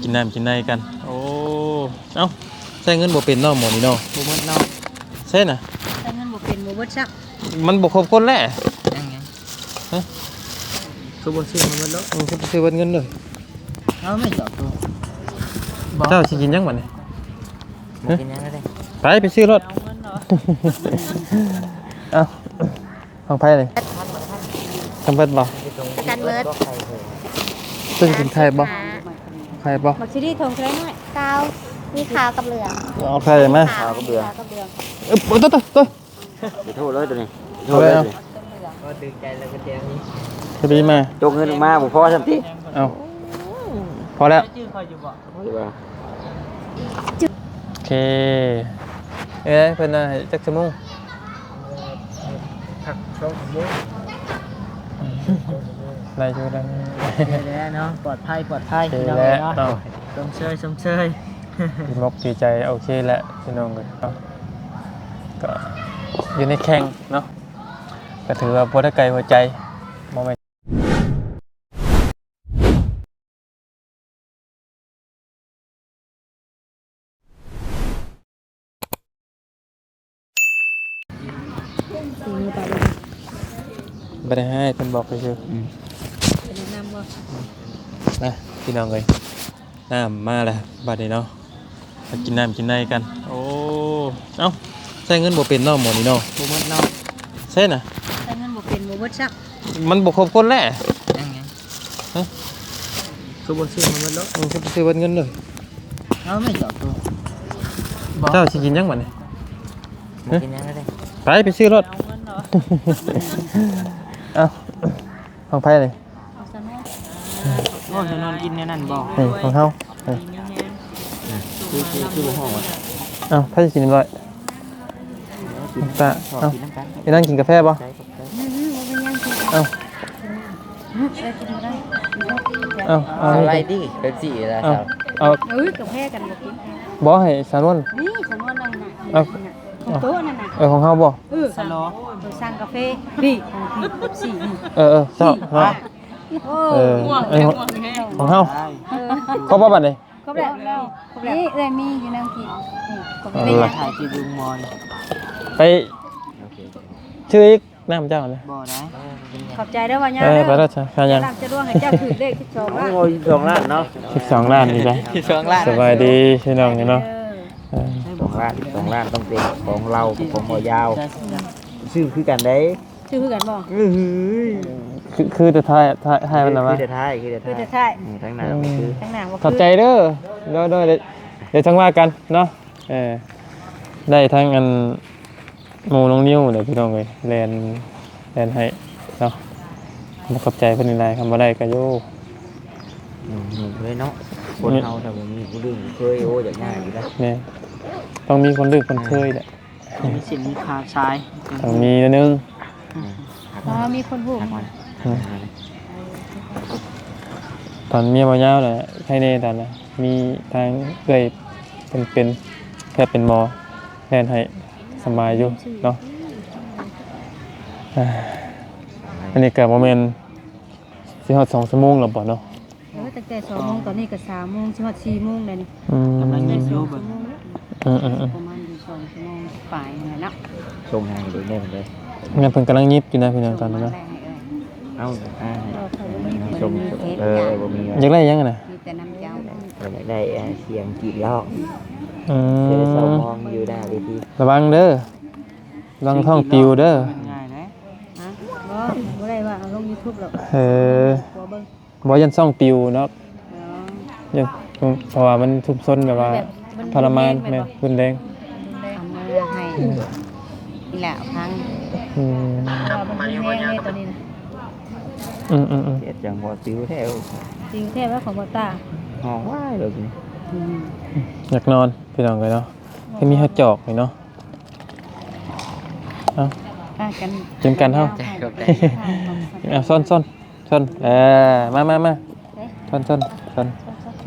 ກິນນ້ຳກິນໃນກັນ. ໂອ້ ເອົ້າ ໃຊ້ເງິນບໍ່ເປັນເນາະ ໝໍນີ້ເນາະ. ບໍ່ໝົດເນາະ. ໃຊ່ນະ ໃຊ້ເງິນບໍ່ເປັນ ບໍ່ເບິດຊັກ. ມັນບໍ່ຄົບຄົນແຫຼະ. ຍັງ ຍັງ. ຮະ? ຄືບໍ່ຊື້ມາເບິດໂລດ? ເອີ ຄືບໍ່ຊື້ເບິດເງິນເລີຍ. ເອົາແມ່ນດອກໂຕ. ບໍ່ ເຈົ້າຊິກິນຫຍັງບັດນີ້? ບໍ່ກິນຫຍັງແລ້ວເດ້. ໄປ ໄປຊື້ໂລດ. ເອົາເງິນເນາະ. ເອົ້າ ຂອງໃຜນີ້? ກັນເບິດບໍ່? ກັນເບິດ. ເຈົ້າຊິກິນໄຂ່ບໍ່? ໄຂ່ບໍ່? ບັກຊີດີຖົງເທົ່າໃດນ້ອຍ? ຊາວ ມີຂາວກັບເຫຼືອງ. ເອົາໄຂ່ມາ. ຂາວກັບເຫຼືອງ. ເອີ ໂຕ ໂຕ ໂຕ. ໄປໂທດເລີຍໂຕນີ້ ໂທດເລີຍ. ພໍດີມາ ຈົກເງິນມາບໍ່ພໍຊ້ຳຕິ. ເອົ້າ ພໍແລ້ວ. ໂອເຄ ເອີ ເພິ່ນວ່າໃຫ້ຈັກຊົ່ວໂມງ? ພັກສອງຊົ່ວໂມງ. ໄດ້ຢູ່ ໄດ້ຢູ່ແລ້ວເນາະ. ປອດໄພ ປອດໄພ ໂອເຄແລ້ວເນາະ. ຊົມເຊີຍ ຊົມເຊີຍ. ດີອົກດີໃຈ. ໂອເຄແຫຼະພີ່ນ້ອງເອີຍເນາະ ກໍຢູ່ໃນແຂ່ງເນາະ ກໍຖືວ່າບໍ່ໄດ້ໄກຫົວໃຈ ບໍ່ແມ່ນ ບໍ່ໄດ້ໃຫ້ ເພິ່ນບອກຊື່ໆ. ອືມ ແນະນຳບໍ່? ນະ ພີ່ນ້ອງເອີຍ ນ້ຳມາແລ້ວບັດນີ້ເນາະ. ມາກິນນ້ຳກິນໃນກັນ. ໂອ້ ເອົ້າ ໃຊ້ເງິນບໍ່ເປັນເນາະ ໝໍນີ້ເນາະ. ບໍ່ໝົດເນາະ. ໃຊ່ນະ ໃຊ້ເງິນບໍ່ເປັນ ບໍ່ເບິດຊັກ. ມັນບໍ່ຄົບຄົນແຫຼະ. ຍັງ ຍັງ. ຮະ? ຄືບໍ່ຊື້ມາເບິດໂລດ? ເອີ ຄືບໍ່ຊື້ເບິດເງິນເລີຍ. ເອົາແມ່ນດອກໂຕ. ບໍ່ ເຈົ້າຊິກິນຫຍັງບັດນີ້? ບໍ່ກິນຫຍັງແລ້ວເດ້. ໄປ ໄປຊື້ໂລດ. ເອົາເງິນເນາະ. ເອົ້າ ຂອງໃຜນີ້? ໂອ້ ສະນວນກິນແນວນັ້ນບໍ່? ນີ້ຂອງເຮົາ. ຄື ຄື ຄືບໍ່ຮ້ອງວະ? ເອົ້າ ໃຜຊິກິນນ້ຳຮ້ອຍ? ນ້ຳຕາ. ເອົ້າ ອີນາງກິນກາແຟບໍ່? ເອົ້າ ເອົາ ເອົາ ສະໄລດີ ເປັບຊີລະ. ເອົາ ເອົາ ເອີ ກາແຟກັນບໍ່ກິນ. ບໍ່ ໃຫ້ສານວນ. ນີ້ສານວນນັ້ນນະ. ເອົາ ຂອງໂຕະນັ້ນນະ. ເອີ ຂອງເຮົາບໍ່? ເອີ ສະຫຼໍ ສັ່ງກາເຟ. ນີ້ຂອງເປັບຊີນີ້. ເອີ ເອີ ຊອບເນາະ. ໂອ້ ເອີ ອັນນີ້ຂອງເຮົາ. ເອີ ຄົບບໍ່ບັດນີ້? ຄົບແລ້ວ ຄົບແລ້ວ. ນີ້ເອື້ອຍມີຢູ່ນຳກິນ. ນີ້ຄົບແລ້ວ. ເອົາລະ ຖ່າຍຄລິບລຸງມອນ ໄປ ໂອເຄ ຊື້ອີກນ້ຳເຈົ້ານະ. ບໍ່ໄດ້. ຂອບໃຈເດີວ່າຍາ. ເອີ ໄປແລ້ວຈ້າ. ຫາຫຍັງ? ຈະດວງໃຫ້ເຈົ້າຖືກເລກສິບສອງລ້ານ. ໂອ້ ສິບສອງລ້ານເນາະ. ສິບສອງລ້ານອີກແລ້ວ. ສິບສອງລ້ານ. ສະບາຍດີພີ່ນ້ອງເນາະ. ເອີ ສອງລ້ານ ສອງລ້ານຕ້ອງເປັນຂອງລາວກັບຂອງບໍ່ຍາວ. ຊື້ຄືກັນໄດ໋. ຊື່ຄືກັນບໍ່? ເອີ ຄື ຄືແຕ່ທ້າຍ ທ້າຍ ທ້າຍມັນນະວະ. ຄືແຕ່ທ້າຍ ຄືແຕ່ທ້າຍ ຄືແຕ່ທ້າຍ. ອືມ ທາງໜ້າບໍ່ຄື ທາງໜ້າບໍ່ຄື. ຂອບໃຈເດີ. ໂດຍ ໂດຍ ດຽວຈັ່ງວ່າກັນເນາະ. ເອີ ໄດ້ທັງອັນ ໝູ່ນ້ອງນິວເດີພີ່ນ້ອງເອີຍ ແລ່ນ ແລ່ນໃຫ້ເນາະ. ຂອບໃຈເພິ່ນຫຼາຍໆ ຄັນບໍ່ໄດ້ກໍໂຍ ອືມ ເລີຍເນາະ. ຄົນເຮົາຖ້າບໍ່ມີຜູ້ດຶງຜູ້ເຄີຍ ໂອ້ ຢາກຍາກຢູ່ນະ. ແມ່ນ ຕ້ອງມີຄົນດຶງຄົນເຄີຍແຫຼະ. ມີສິນມີຄ່າຊາຍ ຕ້ອງມີໜ້ອຍໜຶ່ງ. ອືມ ອໍ ມີຄົນຮູ້. ອືມ ຕອນເມຍບໍ່ຍາວນະ ໃຄແດ່ຕອນນະ ມີທາງເອື້ອຍເພິ່ນເປັນແພດເປັນໝໍ ແລ່ນໃຫ້ສະບາຍຢູ່ເນາະ. ອ່າ ອັນນີ້ກໍບໍ່ແມ່ນ ຊິຮອດສອງຊົ່ວໂມງແລ້ວບໍ່ເນາະ? ເອີ ຕັ້ງແຕ່ສອງໂມງ ຕອນນີ້ກໍສາມໂມງ ຊິຮອດສີ່ໂມງແລ້ວນີ້. ອືມ ກຳລັງຍິບຢູ່ເບິ່ງ. ອືມໆໆ ປະມານຢູ່ສອງຊົ່ວໂມງປາຍນີ້ແຫຼະເນາະ. ສົ່ງໃຫ້ເບິ່ງແດ່ເພິ່ນເດີ. ແມ່ນເພິ່ນກຳລັງຍິບຢູ່ນະພີ່ນ້ອງຕອນນີ້ເນາະ. ເອົ້າ ອ່າ ສົ່ງ ເອີ ບໍ່ມີ ຢາກໄດ້ຫຍັງນະ? ມີແຕ່ນຳເຈົ້າ. ຢາກໄດ້ ອ່າ ສຽງກຣີດຮ້ອງ. ອືມ ເອີ ເຝົ້າມອງຢູ່ໜ້າເວທີ. ລະວັງເດີ ລະວັງທ້ອງປິວເດີ. ງ່າຍເດ້. ຮະ? ບໍ່ ບໍ່ໄດ້ວ່າເອົາລົງຢູທູບດອກ. ເອີ ກົວເບິ່ງ. ບໍ່ ຢ້ານຊ່ອງປິວເນາະ. ອໍ ຢ້ານ ເພາະວ່າມັນຊຸມຊົນແບບວ່າ ແບບມັນ ທໍລະມານ. ແມ່ນ ຮຸນແຮງ. ເອົາມາໃຫ້ ອືມ ອີ່ຫຼ້າຟັງ. ອືມ ວ່າມັນຮຸນແຮງເດ້ຕອນນີ້ນະ. ອືມໆໆ ເຮັດຫຍັງບໍ່ປິວແທ້. ປິວແທ້ວ່າຂອງບໍ່ຕາ ຮ້ອງວ້າຍໂລດນີ້. ອືມ ຢາກນອນພີ່ນ້ອງເອີຍເນາະ. ຄືມີຮອດຈອກນີ້ເນາະ. ເອົ້າ ພາກັນກິນກັນເຮົາ. ຂອບໃຈ ຂອບໃຈ. ເອົາ ຊ້ອນໆ ຊ້ອນ ເອີ ມາ ມາ ມາ ເອີ ຊ້ອນໆ ຊ້ອ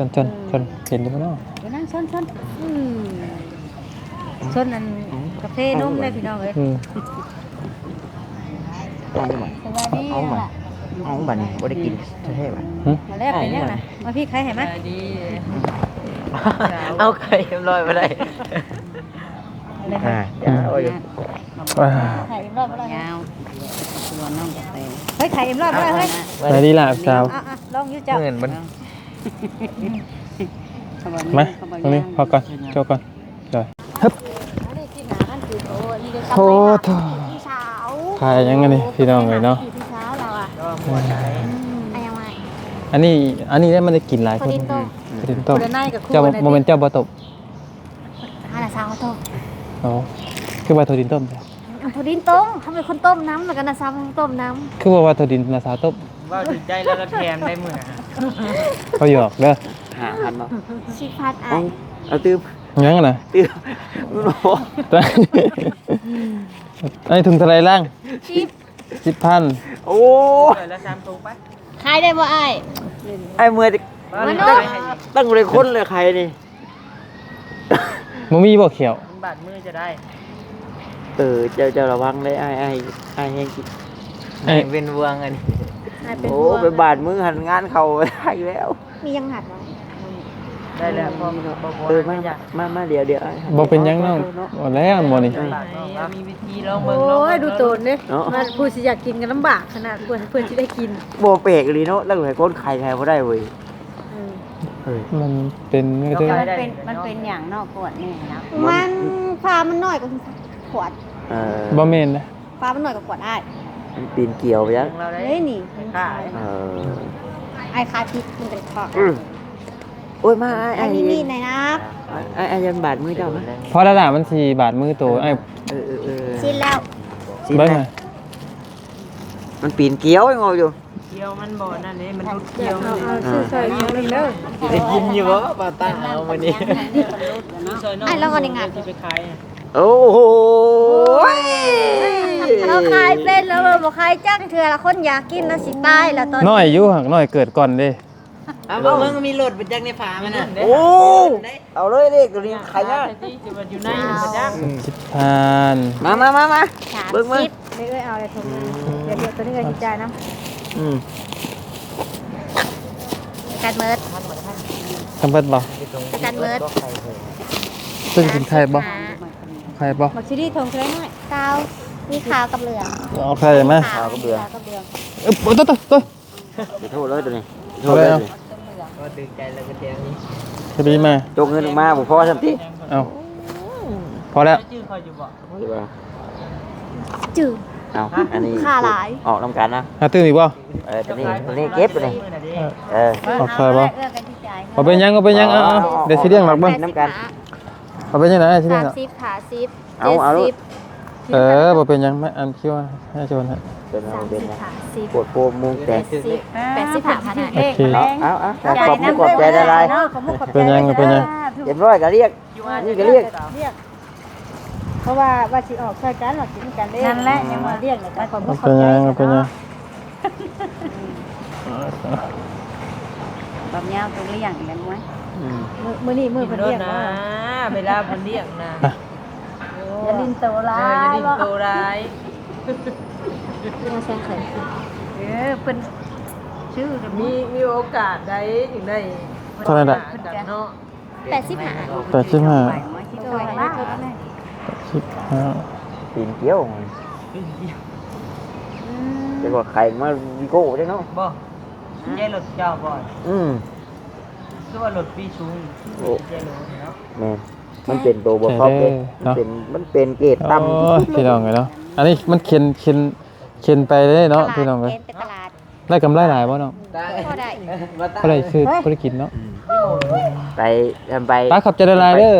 ນ. ຊົນ ຊົນ ຊົນ ເຫັນຢູ່ບໍ່ເນາະ? ເອີ ນັ່ງຊົນ ຊົນ ອືມ ຊົນອັນກາເຟນົມເດ້ພີ່ນ້ອງເອີຍ. ອືມ ເອົາໃໝ່ ສະບາຍດີ ເອົາໃໝ່ ເອົາບັດນີ້ບໍ່ໄດ້ກິນແທ້ໆ ຫຶ ມາແລ້ວເປັນຫຍັງນະ? ມາພີ່ ໄຂ່ໃຫ້ມາ ສະບາຍດີ ເອົາໄຂ່ເອັມຮ້ອຍບໍ່ໄດ້ ອ່າ ເອົາຢູ່ ອ່າ ໄຂ່ເອັມຮ້ອຍບໍ່ໄດ້ ຍາວ ຊວນນ້ອງກາເຟ ເຮີ້ຍ ໄຂ່ເອັມຮ້ອຍບໍ່ໄດ້ເຮີ້ຍ ສະບາຍດີຫຼ້າສາວ ອ່ະໆ ລອງຢູ່ເຈົ້າ ເໝືອນມັນ ມາ ເຂົາບໍ່ ເຂົາບໍ່ ນີ້ ພໍກ່ອນ ໂຈະກ່ອນ ໂດຍ ຮຶບ ໂອ້ໂຫ ຂາຍຫຍັງອັນນີ້ພີ່ນ້ອງເອີຍເນາະ? ອັນນີ້ ອັນນີ້ໄດ້ ມັນໄດ້ກິນຫຼາຍຄົນ ຖົ່ວດິນຕົ້ມ ເຈົ້າບໍ່ ບໍ່ແມ່ນເຈົ້າບໍ່ຕົ້ມ ອັນນະສາວຕົ້ມ ໂອ້ ຄືວ່າຖົ່ວດິນຕົ້ມ ຖົ່ວດິນຕົ້ມ ເຂົາເປັນຄົນຕົ້ມນຳ ແລ້ວກໍນ້າສາວເປັນຄົນຕົ້ມນຳ ຄືວ່າ ວ່າຖົ່ວດິນນ້າສາວຕົ້ມ ເວົ້າຖືກໃຈແລ້ວລະແຖມໄດ້ມື້ນະ ເຂົາຫຍອກເດີ ຫ້າພັນເນາະ ສິບພັນ ເອົາ ເອົາຕື່ມ ຫຍັງນະ ຕື່ມ ມັນບໍ່ພໍ ໄອ້ຖົງເທົ່າໃດລາງ ສິບ ສິບພັນ ໂອ້ຍ ລະສາມຖົງໄປ ຂາຍໄດ້ບໍ່ອ້າຍ? ອ້າຍເມື່ອຍ ມາເນາະ ຕັ້ງ ຕັ້ງຫຼາຍຄົນເລີຍຂາຍນີ້ ບໍ່ມີບໍ່ແຂ້ວ ມັນບາດມືຈະໄດ້ ເອີ ເຈົ້າ ເຈົ້າລະວັງເດີ ອ້າຍ ອ້າຍ ອ້າຍແຮງກິນ ອ້າຍເປັນຫ່ວງອັນນີ້ ໂອ້ ໄປບາດມືຫັ້ນງານເຂົ້າອີກແລ້ວ ມີຫຍັງຫັດບໍ່? ໄດ້ແລ້ວ ພໍ ພໍ ເອີ ມາ ມາ ມາ ດຽວ ດຽວ ອ້າຍ ບໍ່ເປັນຫຍັງນ້ອງ ເນາະ ບໍ່ແລ້ວໝໍນີ້ ເອີ ມີວິທີລອງເບິ່ງ ໂອ້ຍ ລອງເບິ່ງ ດູໂຕນເດ້ ເນາະ ວ່າຜູ້ຊິຢາກກິນກໍລຳບາກຂະໜາດ ເພື່ອ ເພື່ອຊິໄດ້ກິນ ບໍ່ແປກອີ່ຫຼີເນາະ ຕັ້ງຫຼາຍຄົນຂາຍ ຂາຍບໍ່ໄດ້ເວີຍ ເອີ ເອີ ມັນເປັນ ມັນເປັນ ມັນເປັນຫຍັງເນາະ ກວດນີ້ເນາະ ມັນ ຝາມັນນ້ອຍກວ່າຂວດ ເອີ ບໍ່ແມ່ນນະ ຝາມັນໜ້ອຍກວ່າຂວດອ້າຍ ມັນປີນກຽວໄປຍັງ ເດ້ນີ້ ເອີ ອ້າຍຂາຍຜິດ ມັນເປັນຂອງ ອືມ ໂອ້ຍ ມາ ອ້າຍ ອ້າຍ ນີ້ ນີ້ ນີ້ນະ ອ້າຍ ອ້າຍ ຢ້ານບາດມືເຈົ້າ ພໍແລ້ວລະ ມັນຊິບາດມືໂຕ ເອີ ອ້າຍ ເອີ ເອີ ເອີ ສິ້ນແລ້ວ ສິ້ນແລ້ວ ເບິ່ງ ມັນປີນກຽວຍັງເວົ້າຢູ່ ກຽວມັນບໍ່ນັ້ນເດ້ ມັນຫຼຸດກຽວ ເອົາ ເອົາ ຊື້ຊ່ອຍເຂົາເດີ ຊິໄດ້ກິນຢູ່ບໍ່? ບໍ່ຕາເອົາມື້ນີ້ ອ້າຍລອງເອົານີ້ງານ ຊິໄປຂາຍ ໂອ້ໂຫ ເຮົາຂາຍເປັນແລ້ວ ບໍ່ຂາຍຈັກເທື່ອລະ ຄົນຢາກກິນລະຊິຕາຍລະຕອນນີ້ ນ້ອຍຢູ່ຫັ້ນ ນ້ອຍເກີດກ່ອນເດ້ ເອົາ ເບິ່ງມີລົດໄປຈັກໃນຝາມັນນະ ໂອ້ ເອົາເລີຍເລກໂຕນີ້ຂາຍຍາກ ຢູ່ໃນມັນຈັກ ສິບພັນ ມາ ມາ ມາ ມາ ເບິ່ງ ເບິ່ງ ເອີຍ ເອົາເລີຍ ໂທມາ ດຽວ ດຽວໂຕນີ້ເອື້ອຍຊິຈ່າຍນຳ ອືມ ກັນເມີດ ກັນເມີດບໍ່? ກັນເມີດ ເຈົ້າຊິກິນໄຂ່ບໍ່? ໄຂ່ບໍ່? ບັກຊີຣີຖົງເທົ່າໃດນ້ອຍ? ຊາວ ມີຂາວກັບເຫຼືອງ ເອົາໄຂ່ມາ ຂາວກັບເຫຼືອງ ຂາວກັບເຫຼືອງ ເອີ ໂຕ ໂຕ ໂຕ ໄປໂທດເລີຍໂຕນີ້ ໂທດເລີຍໂຕນີ້ ກໍດຶງໃຈແລ້ວກໍແຖມນີ້ ພໍດີມາ ຕົກເງິນອອກມາບໍ່ພໍຊ້ຳຕິ ເອົ້າ ພໍແລ້ວ ຈື່ຂ້ອຍຢູ່ບໍ່? ຫຼືວ່າ ຈື່ ເອົ້າ ອັນນີ້ ຄ່າຫຼາຍ ອອກນຳກັນນະ ຫາຕື່ມອີກບໍ່? ເອີ ໂຕນີ້ ໂຕນີ້ເກັບໂຕນີ້ ເອີ ເອີ ອອກຄ່າບໍ່? ບໍ່ເປັນຫຍັງ ບໍ່ເປັນຫຍັງ ເອົາ ເອົາ ເອົາ ດຽວຊິລ້ຽງດອກເບິ່ງ ນຳກັນ ບໍ່ເປັນຫຍັງ ດຽວຊິລ້ຽງດອກ ສາມສິບ ຫ້າສິບ ເອົາ ເຈັດສິບ ເອີ ບໍ່ເປັນຫຍັງ ມາ ອັນຄິວໃຫ້ໂຈນໃຫ້ ເປັນຫຍັງ ເປັນຫຍັງ ປວດໂພມວງແຕກ ແປດສິບ ແປດສິບຫ້າພັນ ໂອເຄ ເອົາ ເອົາ ເອົາ ຂອບ ຂອບໃຈຫຼາຍໆ ເປັນຫຍັງ ເປັນຫຍັງ ຮຽບຮ້ອຍກໍລຽກ ນີ້ກໍລຽກ ລຽກ ເພາະວ່າ ວ່າຊິອອກຊ່ອຍກັນ ວ່າກິນນຳກັນເດ້ ນັ້ນແຫຼະ ຍັງວ່າລຽກແລ້ວກໍຂອບ ຂອບໃຈ ເປັນຫຍັງ ເປັນຫຍັງ ບາບຍາວຕ້ອງລ້ຽງອີກແລ້ວ ອືມ ມື້ ມື້ນີ້ມື້ເພິ່ນລ້ຽງ ກິນໂລດນະ ເວລາເພິ່ນລ້ຽງນະ ຢ່າຫຼິ້ນໂຕຫຼາຍ ເອີ ຢ່າຫຼິ້ນໂຕຫຼາຍ ເອີ ເພິ່ນຊື້ ມີ ມີໂອກາດໃດຈຶ່ງໄດ້ ເທົ່າໃດລະ ເພິ່ນກະເນາະ ແປດສິບຫ້າ ແປດສິບຫ້າ ໂດຍ ແປດສິບຫ້າ ປີນກຽວ ອືມ ແຕ່ວ່າໄຂ່ມາວິໂກ້ເດ້ເນາະ ບໍ່ ໃຫຍ່ລົດເຈົ້າບໍ່ ອືມ ຄືວ່າລົດປີສູງ ໂອ້ ໃຫຍ່ລົດເນາະ ແມ່ນ ມັນເປັນໂຕບໍ່ຄອບເດ້ ເນາະ ມັນເປັນ ມັນເປັນເກຣດຕ່ຳ ໂອ້ຍ ພີ່ນ້ອງເອີຍເນາະ ອັນນີ້ມັນເຂັນ ເຂັນ ເຂັນໄປເດ້ເນາະ ຕະຫຼາດ ພີ່ນ້ອງເອີຍ ເຂັນໄປຕະຫຼາດ ໄດ້ກຳໄລຫຼາຍບໍ່ນ້ອງ? ພໍໄດ້ ພໍໄດ້ຊື້ ພໍໄດ້ກິນເນາະ ອືມ ໄປ ໄປ ໄປ ຂອບໃຈຫຼາຍໆເດີ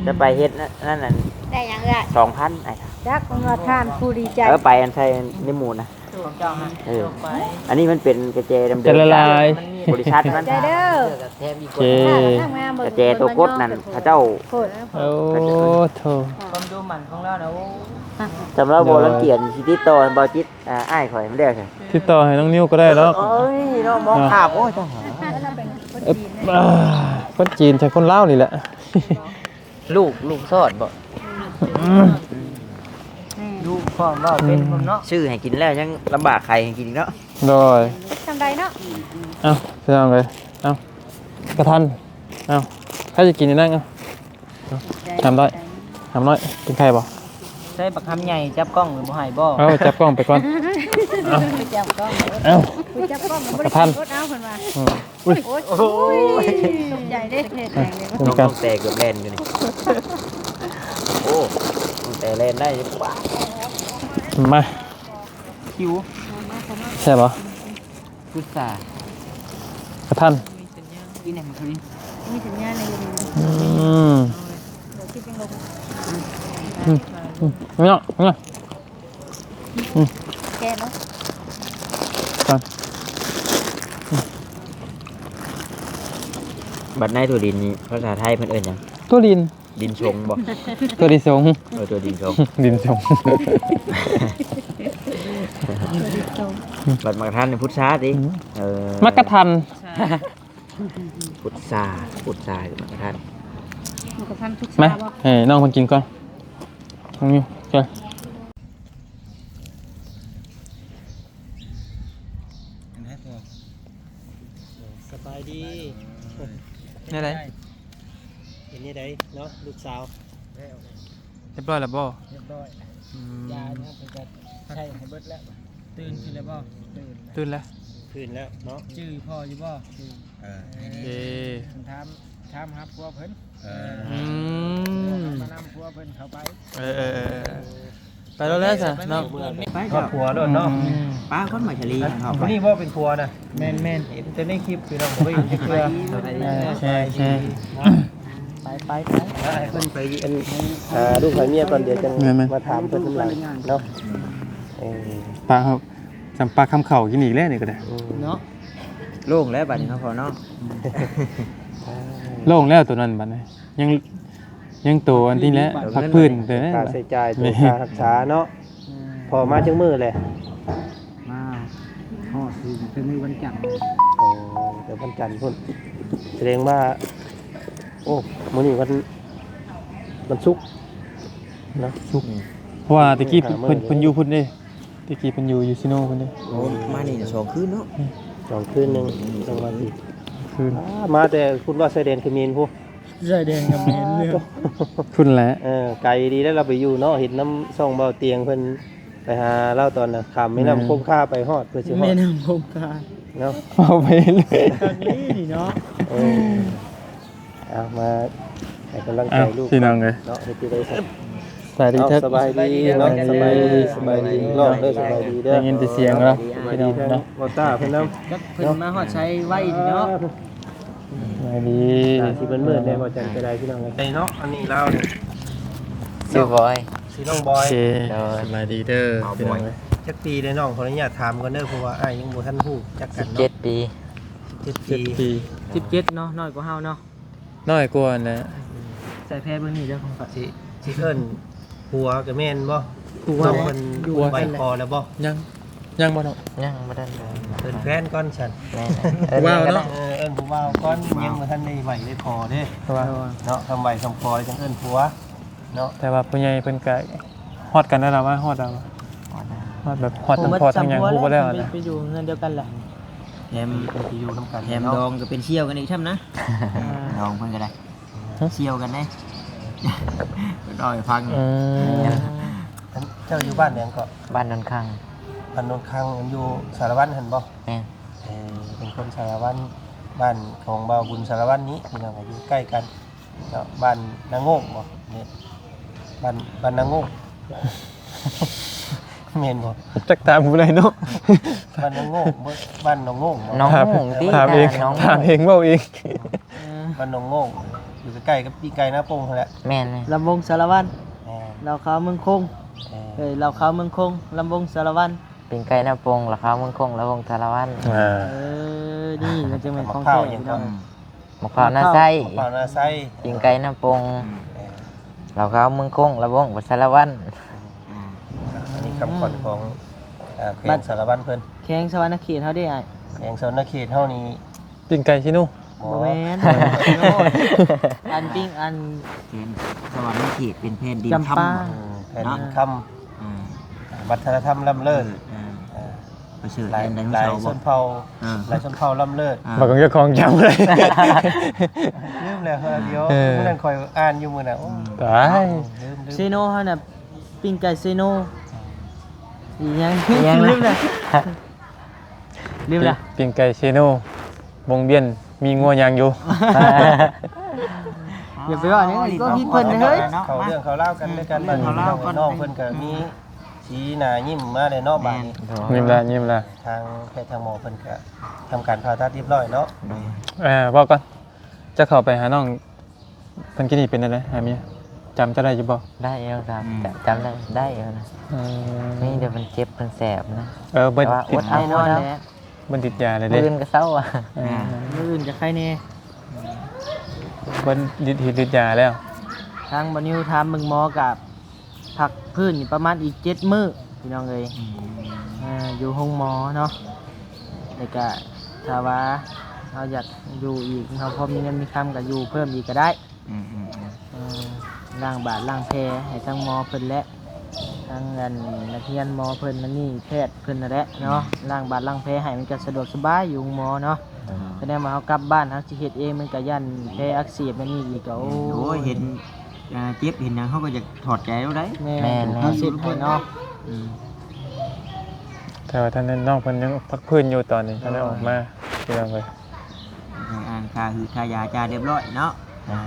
ຈະໄປເຮັດນັ້ນ ນັ້ນ ໄດ້ຫຍັງເອື້ອຍ? ສອງພັນ ອ້າຍ ຈັກວ່າທ່ານຜູ້ດີໃຈ ເອີ ໄປອັນໃສ່ນິມມູນນະ ເອີ ອັນນີ້ມັນເປັນກະແຈດຳເດີມ ຂອບໃຈຫຼາຍໆ ບໍລິສັດມັນ ຂອບໃຈເດີ ໂອເຄ ກະແຈໂຕກົດນັ້ນ ເຂົາເຈົ້າ ໂອ້ໂຖ ຄວາມດຸໝັ່ນຂອງລາວນະ ໂອ້ ສຳລັບບໍ່ລັງກຽດ ຊິຕິດຕໍ່ເບົາຈິດ ອ່າ ອ້າຍຂ້ອຍມັນແລ້ວ ຕິດຕໍ່ໃຫ້ນ້ອງນິວກໍໄດ້ດອກ ໂອ້ຍ ນ້ອງມອງຂ້າມ ໂອ້ຍ ຕາຍ ເປັນຄົນ ເອີບ ຄົນຈີນໃສ່ຄົນລາວນີ້ແຫຼະ ລູກ ລູກຊອດບໍ່? ອືມ ລູກພ້ອມເວົ້າເປັນພ້ອມເນາະ ຊື້ໃຫ້ກິນແລ້ວຍັງລຳບາກຂາຍໃຫ້ກິນອີກເນາະ. ໂດຍ ສ່ຳໃດເນາະ. ເອົ້າ ພີ່ນ້ອງເອີຍ ເອົ້າ ກະທັນ ເອົ້າ ໃຜຈະກິນອີ່ນັ່ງ ເອົ້າ ຫາມນ້ອຍ ຫາມນ້ອຍ ກິນໄຂ່ບໍ່? ໃຊ້ບັກຫຳໃຫຍ່ຈັບກ້ອງບໍ່ໃຫ້ບໍ່? ເອົາ ຈັບກ້ອງໄປກ່ອນ ເອົາ ຈັບກ້ອງ ເອົາ ຈັບກ້ອງ ກະທັນ ເອົາ ເພິ່ນວ່າ ອືມ ອຸ້ຍ ໂອ້ຍ ໂອ້ຍ ຕົກໃຈເດ້ ນ້ອງແຕເກືອບແລ່ນຢູ່ນີ້ ໂອ້ ນ້ອງແຕແລ່ນໄດ້ ມາ ຫິວ ແຊບບໍ່? ພຸດຊາ ກະທັນ ກິນແໜ່ມື້ຄືນນີ້ ມີສັນຍານໃນຢູ່ນີ້ ອືມ ດຽວຄິດຍັງລົງ ອືມ ອືມ ເນາະ ເນາະ ອືມ ແກ່ແລ້ວ ບັດໃນຖົ່ວດິນນີ້ ພາສາໄທເພິ່ນເອີ້ນຫຍັງ? ຖົ່ວດິນ ດິນຊົງບໍ່? ຖົ່ວດິນຊົງ ເອີ ຖົ່ວດິນຊົງ ດິນຊົງ ບັດໝາກກະທັນນີ້ພຸດຊາຕິ? ອືມ ເອີ ໝາກກະທັນ ພຸດຊາ ພຸດຊາ ໝາກກະທັນ ໝາກກະທັນພຸດຊາ ມາ ບໍ່? ໃຫ້ນ້ອງເພິ່ນກິນກ່ອນ ນ້ອງມິວ ເຊີນ. ສະບາຍດີ ແນວໃດ? ເປັນຈັ່ງໃດເນາະ ລູກສາວ? ຮຽບຮ້ອຍແລ້ວບໍ່? ຮຽບຮ້ອຍ ອືມ ຢາຍັງເພິ່ນກະໃຊ້ໃຫ້ເບິດແລ້ວ ຕື່ນຂຶ້ນແລ້ວບໍ່? ຕື່ນ ຕື່ນແລ້ວ ຕື່ນແລ້ວເນາະ ຈື່ພໍ່ຢູ່ບໍ່? ເອີ ເອີ ເອີ ເພິ່ນຖາມ ຖາມຫາຜົວເພິ່ນ ເອີ ອືມ ມານຳຜົວເພິ່ນເຂົ້າໄປ ເອີ ເອີ ເອີ ເອີ ໄປແລ້ວແຫຼະຊະເນາະ ໄປກັບຜົວໂລດເນາະ ອືມ ປ້າຄົນໃໝ່ທະເລ ມື້ນີ້ບໍ່ເປັນຜົວນະ ແມ່ນໆ ເຫັນແຕ່ໃນຄລິບພີ່ນ້ອງ ບໍ່ເຫັນຈັກເທື່ອ ໂອເຄ ໂອເຄ ໄປ ໄປ ໄປ ເພິ່ນໄປອັນ ຫາລູກຫາເມຍກ່ອນ ດຽວຈັ່ງ ແມ່ນໆ ມາຖາມເພິ່ນນຳຫຼັງເນາະ ເອີ ປ້າເຮົາ ສຳປາກຄຳເຂົ້າກິນອີກແລ້ວນີ້ກໍໄດ້ ອືມ ເນາະ ໂລ່ງແລ້ວບັດນີ້ເນາະພໍ່ເນາະ ໂລ່ງແລ້ວໂຕນັ້ນບັດນີ້ ຍັງ ຍັງໂຕອັນນີ້ແຫຼະ ພັກພື້ນເດີ ຄ່າໃຊ້ຈ່າຍ ໂຕຄ່າຮັກສາເນາະ ອືມ ພໍ່ມາຈັກມື້ແລ້ວ? ມາຮອດຢູ່ແຕ່ມື້ວັນຈັນ ໂອ້ ແຕ່ວັນຈັນພຸ້ນ ສະແດງວ່າ ໂອ້ ມື້ນີ້ວັນ ວັນສຸກເນາະ ສຸກ ອືມ ເພາະວ່າແຕ່ກີ້ເພິ່ນ ເພິ່ນຢູ່ພຸ້ນເດ້ ແຕ່ກີ້ເພິ່ນຢູ່ ຢູ່ຊີໂນພຸ້ນເດ້ ໂອ້ ມານີ້ສອງຄືນເນາະ ອືມ ສອງຄືນໜຶ່ງ ອືມ ສອງວັນ ຄືນ ອ່າ ມາແຕ່ພຸ້ນວ່າ ຊາຍແດນຂະເໝນພຸ້ນ ຊາຍແດນຂະເໝນເລີຍ ພຸ້ນແຫຼະ ເອີ ໄກດີແລ້ວ ລາວໄປຢູ່ເນາະ ເຫັນນຳຊ່ອງເບົາຕຽງເພິ່ນ ໄປຫາລາວຕອນນະ ຂ້າມແມ່ນ້ຳ ແມ່ນ ຄົງຄາໄປຮອດ ເພື່ອຊິຮອດ ແມ່ນ້ຳຄົງຄາເນາະ ເວົ້າໄປເລີຍ ຄັກອີ່ຫຼີເນາະ ເອີ ເອົາ ມາໃຫ້ກຳລັງໃຈ ເອົ້າ ລູກ ພີ່ນ້ອງເອີຍ ເນາະ ເຮັດຈັ່ງໃດຊັ້ນ ສະບາຍດີ ເອົ້າ ເດີ ສະບາຍດີເນາະ ສະບາຍດີ ສະບາຍດີ ສະບາຍດີ ສະບາຍດີເດີເດີ ໄດ້ຍິນແຕ່ສຽງລາວ ສະບາຍດີ ພີ່ນ້ອງເນາະ ບ່າວຕ້າເພິ່ນນຳ ຈັກເພິ່ນມາຮອດໃສໄວເນາະ ສະບາຍດີ ອ່າ ຊິເບິ່ງເມີດແດ່ ບໍ່ຈັນກໍໄດ້ ພີ່ນ້ອງເອີຍ ເນາະ ອັນນີ້ລາວນີ້ ຊື່ບອຍ ຊື່ນ້ອງບອຍ ໂອເຄ ໂດຍ ສະບາຍດີເດີ ບ່າວບອຍ ພີ່ນ້ອງເອີຍ ຈັກປີແລ້ວນ້ອງ? ຂໍອະນຸຍາດຖາມກ່ອນເດີ ເພາະວ່າອ້າຍຍັງບໍ່ທັນຮູ້ຈັກກັນເນາະ ສິບເຈັດປີ ສິບເຈັດປີ ສິບເຈັດເນາະ ນ້ອຍກວ່າເຮົາເນາະ ນ້ອຍກວ່າຫັ້ນແຫຼະ ໃສ່ແພເບິ່ງນີ້ເດີ ຂອງຂ້ອຍ ຊິ ຊິເອີ້ນຜົວກໍແມ່ນບໍ່? ຜົວ ນ້ອງເພິ່ນໄຫວ້ພໍ່ແລ້ວບໍ່? ຍັງ ຍັງບໍ່ເນາະ? ຍັງບໍ່ທັນ ເອີ້ນແຟນກ່ອນຊັ້ນ ແມ່ນ ເອີ້ນຜູ້ບ່າວເນາະ ເອີ ເອີ້ນຜູ້ບ່າວກ່ອນ ຍັງບໍ່ທັນໄດ້ໄຫວ້ໄດ້ພໍເດ້ ເນາະ ຄຳໄຫວ້ຄຳຂໍຈັ່ງເອີ້ນຜົວເນາະ ແຕ່ວ່າຜູ້ໃຫຍ່ເພິ່ນກະຮອດກັນແລ້ວລະ ວ່າຮອດແລ້ວ ຮອດແລ້ວ ຮອດແບບຮອດທັງພໍ່ທັງຫຍັງ ຮູ້ໝົດແລ້ວ ໄປ ໄປຢູ່ເຮືອນດຽວກັນແຫຼະ ແຖມ ໄປຢູ່ນຳກັນ ແຖມດອງກໍເປັນສ່ຽວກັນອີກຊ້ຳນະ ດອງເພິ່ນກໍໄດ້ ສ່ຽວກັນເດ້ ເພິ່ນເລົ່າໃຫ້ຟັງ ເອີ ເຈົ້າຢູ່ບ້ານຫຍັງເກາະ? ບ້ານໂນນຄັງ ບ້ານໂນນຄັງ ຢູ່ສາລະວັນຫັ້ນບໍ່? ແມ່ນ ເອີ ເປັນຄົນສາລະວັນ ບ້ານຂອງບ່າວບຸນສາລະວັນນີ້ ພີ່ນ້ອງ ຢູ່ໃກ້ກັນເນາະ ບ້ານນາໂງກບໍ່? ນີ້ ບ້ານ ບ້ານນາໂງກ ແມ່ນບໍ່? ຈັກຖາມຜູ້ໃດເນາະ ບ້ານນາໂງກບໍ່? ບ້ານໜອງໂງກບໍ່? ໜອງໂງກຕິ ຖາມເອງ ຖາມເອງ ເວົ້າເອງ ບ້ານໜອງໂງກ ຢູ່ໃກ້ໆກັບປີກໄກ່ນາປົງຫັ້ນແຫຼະ ແມ່ນ ລຳວົງສາລະວັນ ແມ່ນ ເຫຼົ້າຂາວເມືອງຄົງ ເອີ ເອີ ເຫຼົ້າຂາວເມືອງຄົງ ລຳວົງສາລະວັນ ປີ້ງໄກ່ນາປົງ ເຫຼົ້າຂາວເມືອງຄົງ ລຳວົງສາລະວັນ ເອີ ນີ້ມັນຈຶ່ງແມ່ນຂອງແທ້ ໝາກພ້າວນາໄຊ ປີ້ງໄກ່ນາປົງ ເຫຼົ້າຂາວເມືອງຄົງ ລຳວົງສາລະວັນ ອັນນີ້ຄຳຂວັນຂອງ ເອີ ແຂວງສາລະວັນເພິ່ນ ແຂວງສະຫວັນນະເຂດເຮົາເດ້ອ້າຍ ແຂວງສະຫວັນນະເຂດເຮົານີ້ ປີ້ງໄກ່ຊິນູ ບໍ່ແມ່ນ ອັນປິງ ອັນ ແຂວງສະຫວັນນະເຂດເປັນແຜ່ນດິນຄຳ ຈຳປາ ເອີ ແຜ່ນດິນຄຳ ອ່າ ວັດທະນະທຳລ້ຳເລີດ ເອີ ເອີ ປະເສີດ ຫຼາຍ ແດນໄດໂນເສົາ ຫຼາຍຊົນເຜົ່າ ເອີ ຫຼາຍຊົນເຜົ່າລ້ຳເລີດ ອ່າ ບາງຄົນກໍຂອງຈຳເລີຍ ລືມແລ້ວ ດຽວ ເອີ ມື້ນັ້ນຂ້ອຍອ່ານຢູ່ມື້ນັ້ນ ໂອ້ ຕາຍ ລືມ ລືມ ເຊໂນເຮົານະ ປີ້ງໄກ່ເຊໂນ ອີຫຍັງ ອີຫຍັງນະ ລືມແລ້ວ ລືມແລ້ວ ປີ້ງໄກ່ເຊໂນ ວົງວຽນມີງົວຍ່າງຢູ່ ຢ່າໄປເວົ້າຫຍັງ ກໍຜິດເພິ່ນເຮີ້ຍ ເຂົ້າເລື່ອງເຂົ້າລາວກັນ ອືມ ເລື່ອງເຂົ້າລາວກ່ອນ ນ້ອງເພິ່ນກໍມີ ອືມ ສີໜ້າຍິ້ມມາແລ້ວເນາະ ບາດນີ້ ຍິ້ມແລ້ວ ຍິ້ມແລ້ວ ທາງແພດທາງໝໍເພິ່ນກໍທຳການຜ່າຕັດຮຽບຮ້ອຍເນາະ ເອີ ເວົ້າກ່ອນ ເຈົ້າເຂົ້າໄປຫານ້ອງ ເພິ່ນກີ້ນີ້ເປັນແນວໃດ ຫາເມຍ ຈຳເຈົ້າໄດ້ຢູ່ບໍ່? ໄດ້ຢູ່ ຈຳ ອືມ ຈຳ ຈຳໄດ້ ໄດ້ຢູ່ນະ ເອີ ມີແຕ່ເພິ່ນເຈັບເພິ່ນແສບນະ ເອີ ເພິ່ນຕິດ ແຕ່ວ່າອົດເອົາ ແນ່ນອນແຫຼະ ເພິ່ນຕິດຢາແລ້ວເດ້ ມື້ອື່ນກໍເຊົາ ອ່າ ອ່າ ມື້ອື່ນກໍໄຄແນ່ ເພິ່ນລິດຮີດລິດຢາແລ້ວ ທາງບ່າວນິວຖາມເບິ່ງໝໍກໍ ພັກຟື້ນນີ້ປະມານອີກເຈັດມື້ພີ່ນ້ອງເອີຍ ອືມ ອ່າ ຢູ່ໂຮງໝໍເນາະ ແລ້ວກະຖ້າວ່າເຮົາຢາກຢູ່ອີກ ເຮົາພໍມີເງິນມີຄຳກໍຢູ່ເພີ່ມອີກກໍໄດ້ ອືມໆໆ ເອີ ລ້າງບາດລ້າງແຜໃຫ້ທາງໝໍເພິ່ນແຫຼະ ທາງອັນນັກຮຽນໝໍເພິ່ນ ອັນນີ້ແພດເພິ່ນນັ້ນແຫຼະເນາະ ອືມ ລ້າງບາດລ້າງແຜໃຫ້ ມັນກໍສະດວກສະບາຍຢູ່ໂຮງໝໍເນາະ ອືມ ສະແດງວ່າເຮົາກັບບ້ານເຮົາຊິເຮັດເອງ ມັນກໍຢ້ານແຜອັກເສບ ແນວນີ້ອີກກໍ ໂອ້ຍ ໂອ້ຍ ເຫັນ ອ່າ ເຈັບເຫັນຫຍັງ ເຮົາກໍຢາກຖອດໃຈແລ້ວໄດ໋ ແມ່ນ ແມ່ນ ເຮົາເຮັດໃຫ້ເນາະ ອືມ ແຕ່ວ່າທາງນັ້ນນ້ອງເພິ່ນຍັງພັກຟື້ນຢູ່ຕອນນີ້ ໂດຍ ທັນໄດ້ອອກມາ ພີ່ນ້ອງເອີຍ ໄດ້ອ່ານຄ່າຮືຄ່າຢາຈ່າຍຮຽບຮ້ອຍເນາະ ອ່າ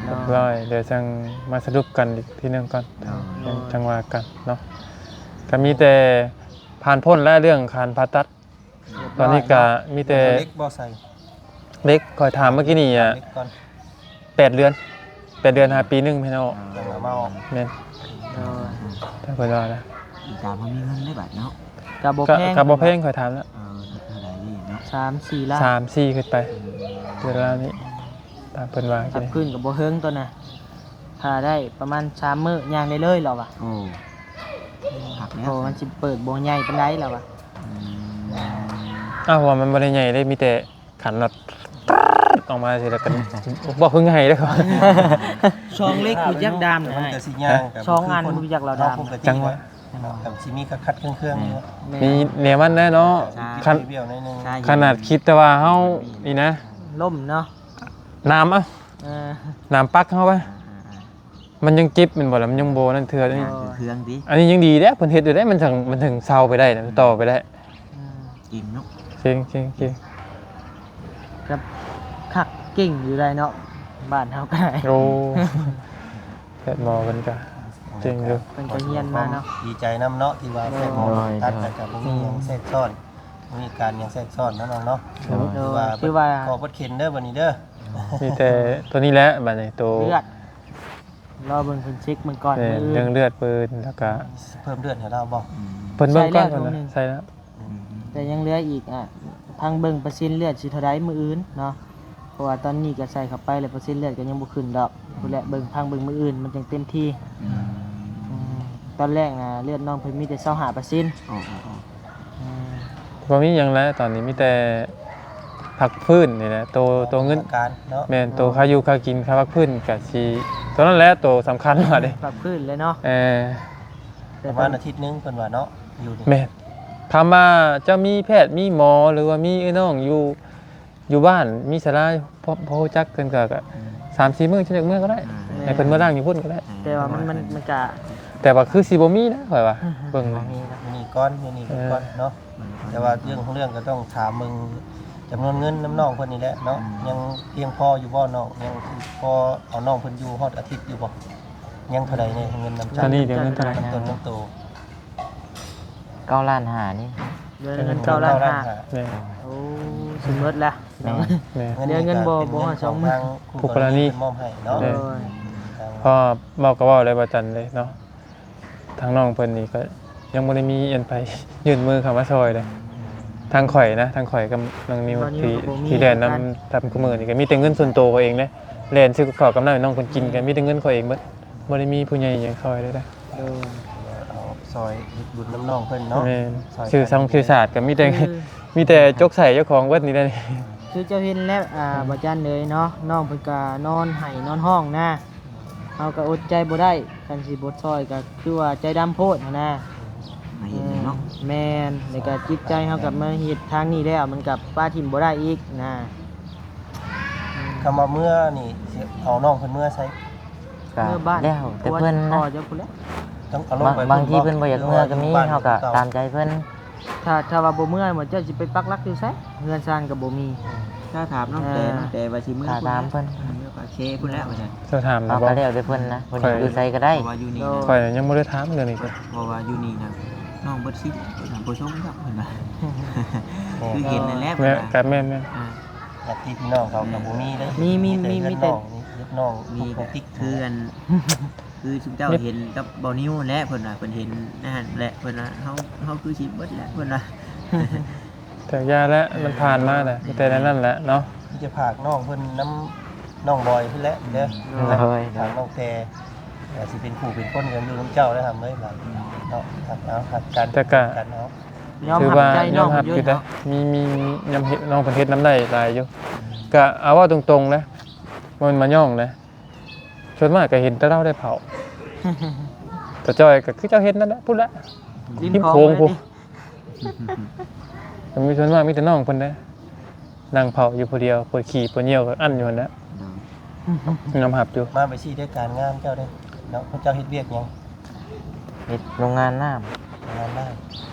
ຮຽບຮ້ອຍ ດຽວຈັ່ງມາສະຫຼຸບກັນອີກທີໜຶ່ງກ່ອນ ໂດຍ ຈັ່ງ ໂດຍ ຈັ່ງວ່າກັນເນາະ ກໍມີແຕ່ຜ່ານພົ້ນແລ້ວເລື່ອງການຜ່າຕັດ ຮຽບຮ້ອຍ ຕອນນີ້ກໍມີແຕ່ ເຫຼັກບໍ່ໃສ່ ເຫຼັກ ຂ້ອຍຖາມເມື່ອກີ້ນີ້ ເຫຼັກກ່ອນ ແປດເດືອນ ແປດເດືອນຫາປີໜຶ່ງແມ່ນເນາະ ຈັ່ງເອົາມາອອກ ແມ່ນ ໂດຍ ຖ້າເພິ່ນວ່ານະ ອີກຕາມເຮົາມີເງິນໄດ້ບາດເນາະ ກໍບໍ່ແພງ ກໍບໍ່ແພງ ຂ້ອຍຖາມແລ້ວ ເອີ ເທົ່າໃດນີ້ເນາະ ສາມສີ່ລ້ານ ສາມສີ່ຂຶ້ນໄປ ອືມ ເດືອນລະນີ້ ຕາມເພິ່ນວ່າ ກັບຄືນກໍບໍ່ເຮິງຕົວນະ ຖ້າໄດ້ປະມານສາມມື້ຍ່າງໄດ້ເລີຍລາວວ່າ ໂອ້ ຄັກແລ້ວ ໂອ້ ມັນຊິເປີດບໍ່ໃຫຍ່ປານໃດລາວວ່າ ອືມ ອ້າວ ເພາະວ່າມັນບໍ່ໄດ້ໃຫຍ່ເດ້ ມີແຕ່ຂັນນັອດອອກມາຊີ້ ແລ້ວກໍບໍ່ຄືງ່າຍເດ້ ຊ່ອງເຫຼັກຮູ້ຈັກດາມ ມັນກໍຊິຍາກ ຊ່ອງອັນຮູ້ຈັກລາວດາມ ຈັ່ງວ່າ ກໍຊິມີຂັດໆເຄືອງໆຢູ່ ມີແນວມັນແຫຼະເນາະ ຄັນ ຂະໜາດຄິດແຕ່ວ່າເຮົານີ້ນະ ລົ້ມເນາະ ໜາມ ເອີ ໜາມປັກເຮົາໄປ ອ່າໆໆ ມັນຍັງເຈັບແມ່ນບໍ່ລະ ມັນຍັງບໍ່ນັ້ນເທື່ອ ອ່າ ນີ້ ເຄື່ອງຕິ ອັນນີ້ຍັງດີເດ້ ເພິ່ນເຮັດຢູ່ເດ້ ມັນເຖິງ ມັນເຖິງເຊົາໄປໄດ້ນະ ຕໍ່ໄປໄດ້ ອືມ ເກັ່ງເນາະ ເກັ່ງໆໆ ກໍຄັກເກັ່ງຢູ່ໄດ໋ເນາະ ບ້ານເຮົາກໍໄດ້ ໂອ້ ແພດໝໍເພິ່ນກໍເກັ່ງຢູ່ ເພິ່ນກໍຮຽນມາເນາະ ດີໃຈນຳເນາະ ທີ່ວ່າແພດໝໍຕັດ ໂດຍ ແລ້ວກໍບໍ່ມີຫຍັງແຊກຊ້ອນ ບໍ່ມີການຫຍັງແຊກຊ້ອນເນາະນ້ອງເນາະ ໂດຍ ຖືວ່າ ຖືວ່າ ຂໍບົດເຂັນເດີບັດນີ້ເດີ ມີແຕ່ໂຕນີ້ແຫຼະບັດນີ້ ໂຕເລືອດ ລໍເບິ່ງເພິ່ນເຊັກເບິ່ງກ່ອນ ແມ່ນ ມື້ອື່ນ ເລື່ອງເລືອດເພິ່ນ ແລ້ວກະ ເພີ່ມເລືອດໃຫ້ລາວບໍ່? ເພິ່ນເບິ່ງກ່ອນ ໃສ່ແລ້ວ ເພິ່ນນະ ໃສ່ແລ້ວ ອືມ ແຕ່ຍັງເຫຼືອອີກ ອ່າ ທາງເບິ່ງເປີເຊັນເລືອດຊິເທົ່າໃດມື້ອື່ນເນາະ ເພາະວ່າຕອນນີ້ກໍໃສ່ເຂົ້າໄປແລ້ວ ເປີເຊັນເລືອດກໍຍັງບໍ່ຂຶ້ນດອກ ອືມ ພຸ້ນແຫຼະ ເບິ່ງ ທາງເບິ່ງມື້ອື່ນມັນຈັ່ງເຕັມທີ່ ອືມ ອືມ ຕອນແລກນະ ເລືອດນ້ອງເພິ່ນມີແຕ່ຊາວຫ້າເປີເຊັນ ໂອ້ ໂອ້ ໂອ້ ອືມ ບໍ່ມີຫຍັງແລ້ວ ຕອນນີ້ມີແຕ່ພັກຟື້ນນີ້ແຫຼະ ໂຕ ໂຕເງິນ ອາການເນາະ ແມ່ນ ໂຕ ໂດຍ ຄ່າຢູ່ຄ່າກິນ ຄ່າພັກຟື້ນກະຊິ ໂຕນັ້ນແຫຼະ ໂຕສຳຄັນວ່າເດ້ ພັກຟື້ນເລີຍເນາະ ເອີ ປະມານອາທິດໜຶ່ງເພິ່ນວ່າເນາະ ຢູ່ນີ້ ແມ່ນ ຖາມວ່າເຈົ້າມີແພດ ມີໝໍ ຫຼືວ່າມີເອື້ອຍນ້ອງຢູ່ ຢູ່ບ້ານມີສາລາ ພໍ ພໍຮູ້ຈັກເພິ່ນກໍ ກໍ ອືມ ສາມສີ່ມື້ ຈັ່ງຈັກເມືອກໍໄດ້ ອ່າ ໃຫ້ເພິ່ນມາລ້າງຢູ່ພຸ້ນກໍໄດ້ ອ່າ ແຕ່ວ່າມັນ ມັນ ມັນກະ ແຕ່ວ່າຄືຊິບໍ່ມີນະ ຂ້ອຍວ່າ ອືມ ເບິ່ງ ບໍ່ມີນະ ຢູ່ນີ້ກ່ອນ ຢູ່ນີ້ກ່ອນເນາະ ເອີ ແຕ່ວ່າເລື່ອງຂອງເລື່ອງກໍຕ້ອງຖາມເບິ່ງຈຳນວນເງິນນຳນ້ອງເພິ່ນນີ້ແຫຼະເນາະ ອືມ ຍັງພຽງພໍຢູ່ບໍ່ນ້ອງ ຍັງພໍເອົານ້ອງເພິ່ນຢູ່ຮອດອາທິດຢູ່ບໍ່? ຍັງເທົ່າໃດແດ່ ເງິນນຳ ຕອນນີ້ເດືອນເງິນເທົ່າໃດ ນຳຕົ້ນນຳໂຕ? ເກົ້າລ້ານຫ້ານີ້ ເດືອນເງິນເກົ້າລ້ານຫ້າ ເດືອນເງິນເກົ້າລ້ານຫ້າ ແມ່ນ ໂອ້ ຊິໝົດລະ ແມ່ນ ແມ່ນ ເດືອນເງິນບໍ່ ບໍ່ຮອດສອງໝື່ນ ຄູ່ກໍລະນີ ເພິ່ນມອບໃຫ້ເນາະ ແມ່ນ ໂດຍ ເພາະເວົ້າກໍເວົ້າໄດ້ບໍ່ຈັນເລີຍເນາະ ທາງນ້ອງເພິ່ນນີ້ກໍຍັງບໍ່ໄດ້ມີອັນໃຜຍື່ນມືເຂົ້າມາຊ່ອຍເລີຍ ທາງຂ້ອຍນະ ທາງຂ້ອຍກັບນ້ອງນິວທີ່ ທີ່ແລ່ນນຳທັບຄູ່ມື້ນີ້ ກໍມີແຕ່ເງິນສ່ວນໂຕຂ້ອຍເອງເດ້ ແລ່ນຊື້ກັບເຂົ້າກັບນ້ຳໃຫ້ນ້ອງເພິ່ນກິນ ກໍມີແຕ່ເງິນຂ້ອຍເອງເບິດ ບໍ່ໄດ້ມີຜູ້ໃຫຍ່ຫຍັງຊ່ອຍເລີຍເດ້ ໂດຍ ເອົາຊ່ອຍເຮັດບຸນນຳນ້ອງເພິ່ນເນາະ ແມ່ນ ຊື່ສັງ ຊື່ສາດກໍມີແຕ່ ຄື ມີແຕ່ຈົກໃສ່ເຈົ້າຂອງເບິດນີ້ແຫຼະນີ້ ຄືເຈົ້າເຫັນແລ້ວ ອ່າ ອືມ ບໍ່ຈັນເອີຍເນາະ ນ້ອງເພິ່ນກໍນອນໄຫ້ນອນຮ້ອງນະ ເຮົາກໍອົດໃຈບໍ່ໄດ້ ຄັນຊິບໍ່ຊ່ອຍກໍຄືວ່າໃຈດຳໂພດຫັ້ນນະ ມາເຮັດແລ້ວເນາະ ແມ່ນ ແລ້ວກໍຈິດໃຈເຮົາກໍມາເຮັດທາງນີ້ແລ້ວ ມັນກໍປະຖິ້ມບໍ່ໄດ້ອີກນະ ອືມ ຄຳວ່າເມືອນີ້ ຊິເອົານ້ອງເພິ່ນເມືອໃສ? ກໍ ເມືອບ້ານ ແລ້ວແຕ່ເພິ່ນນະ ພໍ່ເຈົ້າພຸ້ນແຫຼະ ຕ້ອງເອົາລົງໄປ ບາງ ບາງທີເພິ່ນບໍ່ຢາກເມືອກໍມີ ເຮົາກໍຕາມໃຈເພິ່ນ ຖ້າ ຖ້າວ່າບໍ່ເມືອ ເຈົ້າຊິໄປປັກຫຼັກຢູ່ໃສ? ເຮືອນຊານກໍບໍ່ມີ. ຖ້າຖາມນ້ອງແຕ ເອີ ນ້ອງແຕວ່າຊິເມືອ ຖ້າຖາມເພິ່ນ ເມືອປາກເຊພຸ້ນແຫຼະວ່າຊັ້ນ. ເຈົ້າຖາມ ເອົາ ບໍ່? ກໍແລ້ວແຕ່ເພິ່ນນະ ເພິ່ນ ຂ້ອຍ ຢູ່ໃສກໍໄດ້ ເພາະວ່າຢູ່ນີ້ນະ ຂ້ອຍຍັງບໍ່ໄດ້ຖາມເລື່ອງນີ້ ເພາະວ່າຢູ່ນີ້ນະ ນ້ອງເບິດສິດ ບໍ່ສົມກັບເພິ່ນວ່າ ຄືເຫັນນັ້ນແຫຼະ ແມ່ນ ກໍແມ່ນໆ ອ່າ ຍາດພີ່ນ້ອງເຂົາກໍບໍ່ມີເດ້ ມີ ມີ ມີ ມີແຕ່ ມີແຕ່ເຮືອນນ້ອງນີ້ ເຮັດນ້ອງ ມີ ປຸກຕິກ ຄືອັນ ຄືຊຸມເຈົ້າເຫັນກັບບໍ່ນິວແຫຼະ ເພິ່ນວ່າ ເພິ່ນເຫັນນັ້ນແຫຼະ ເພິ່ນວ່າ ເຮົາ ເຮົາຄືຊິເບິດແຫຼະ ເພິ່ນວ່າ ຈັກຢ່າແຫຼະ ມັນຜ່ານມາແຫຼະ ມີແຕ່ນັ້ນແຫຼະເນາະ ມີແຕ່ຝາກນ້ອງເພິ່ນນຳນ້ອງບອຍພຸ້ນແຫຼະເດີ ໂດຍ ຝາກນ້ອງແຕ ກໍຊິເປັນຄູ່ເປັນຄົນກັນຢູ່ນຳເຈົ້າແລ້ວ ຫຳເອີຍ ບາດນີ້ເນາະ ຮັກເອົາ ຮັກກັນ ແຕ່ກໍ ກັນເນາະ ຍອມຮັບໃຈນ້ອງເພິ່ນຢູ່ເນາະ ມີ ມີ ຍອມເຫັນນ້ອງເພິ່ນເຮັດນຳໄດ້ຫຼາຍຢູ່ ກໍເອົາເວົ້າຕົງໆເລີຍ ບໍ່ແມ່ນມາຍ້ອງເດ້ ສ່ວນມາກກໍເຫັນແຕ່ລາວໄດ້ເຜົາ ຕາຈ້ອຍກໍຄືເຈົ້າເຫັນນັ້ນແຫຼະ ພຸ້ນແຫຼະ ລິມໂຂງພຸ້ນ ກໍມີ ສ່ວນມາກມີແຕ່ນ້ອງເພິ່ນເດ້ ນັ່ງເຜົາຢູ່ຜູ້ດຽວ ປວດຂີ້ປວດຍ່ຽວກໍອັ້ນຢູ່ຫັ້ນແຫຼະ ຍອມຮັບຢູ່ ມາໄປຊີ້ເດ້ ການງານເຈົ້າເດ້ເນາະ ເຈົ້າເຮັດວຽກຫຍັງ? ເຮັດໂຮງງານນ້ຳ ໂຮງງານນ້ຳ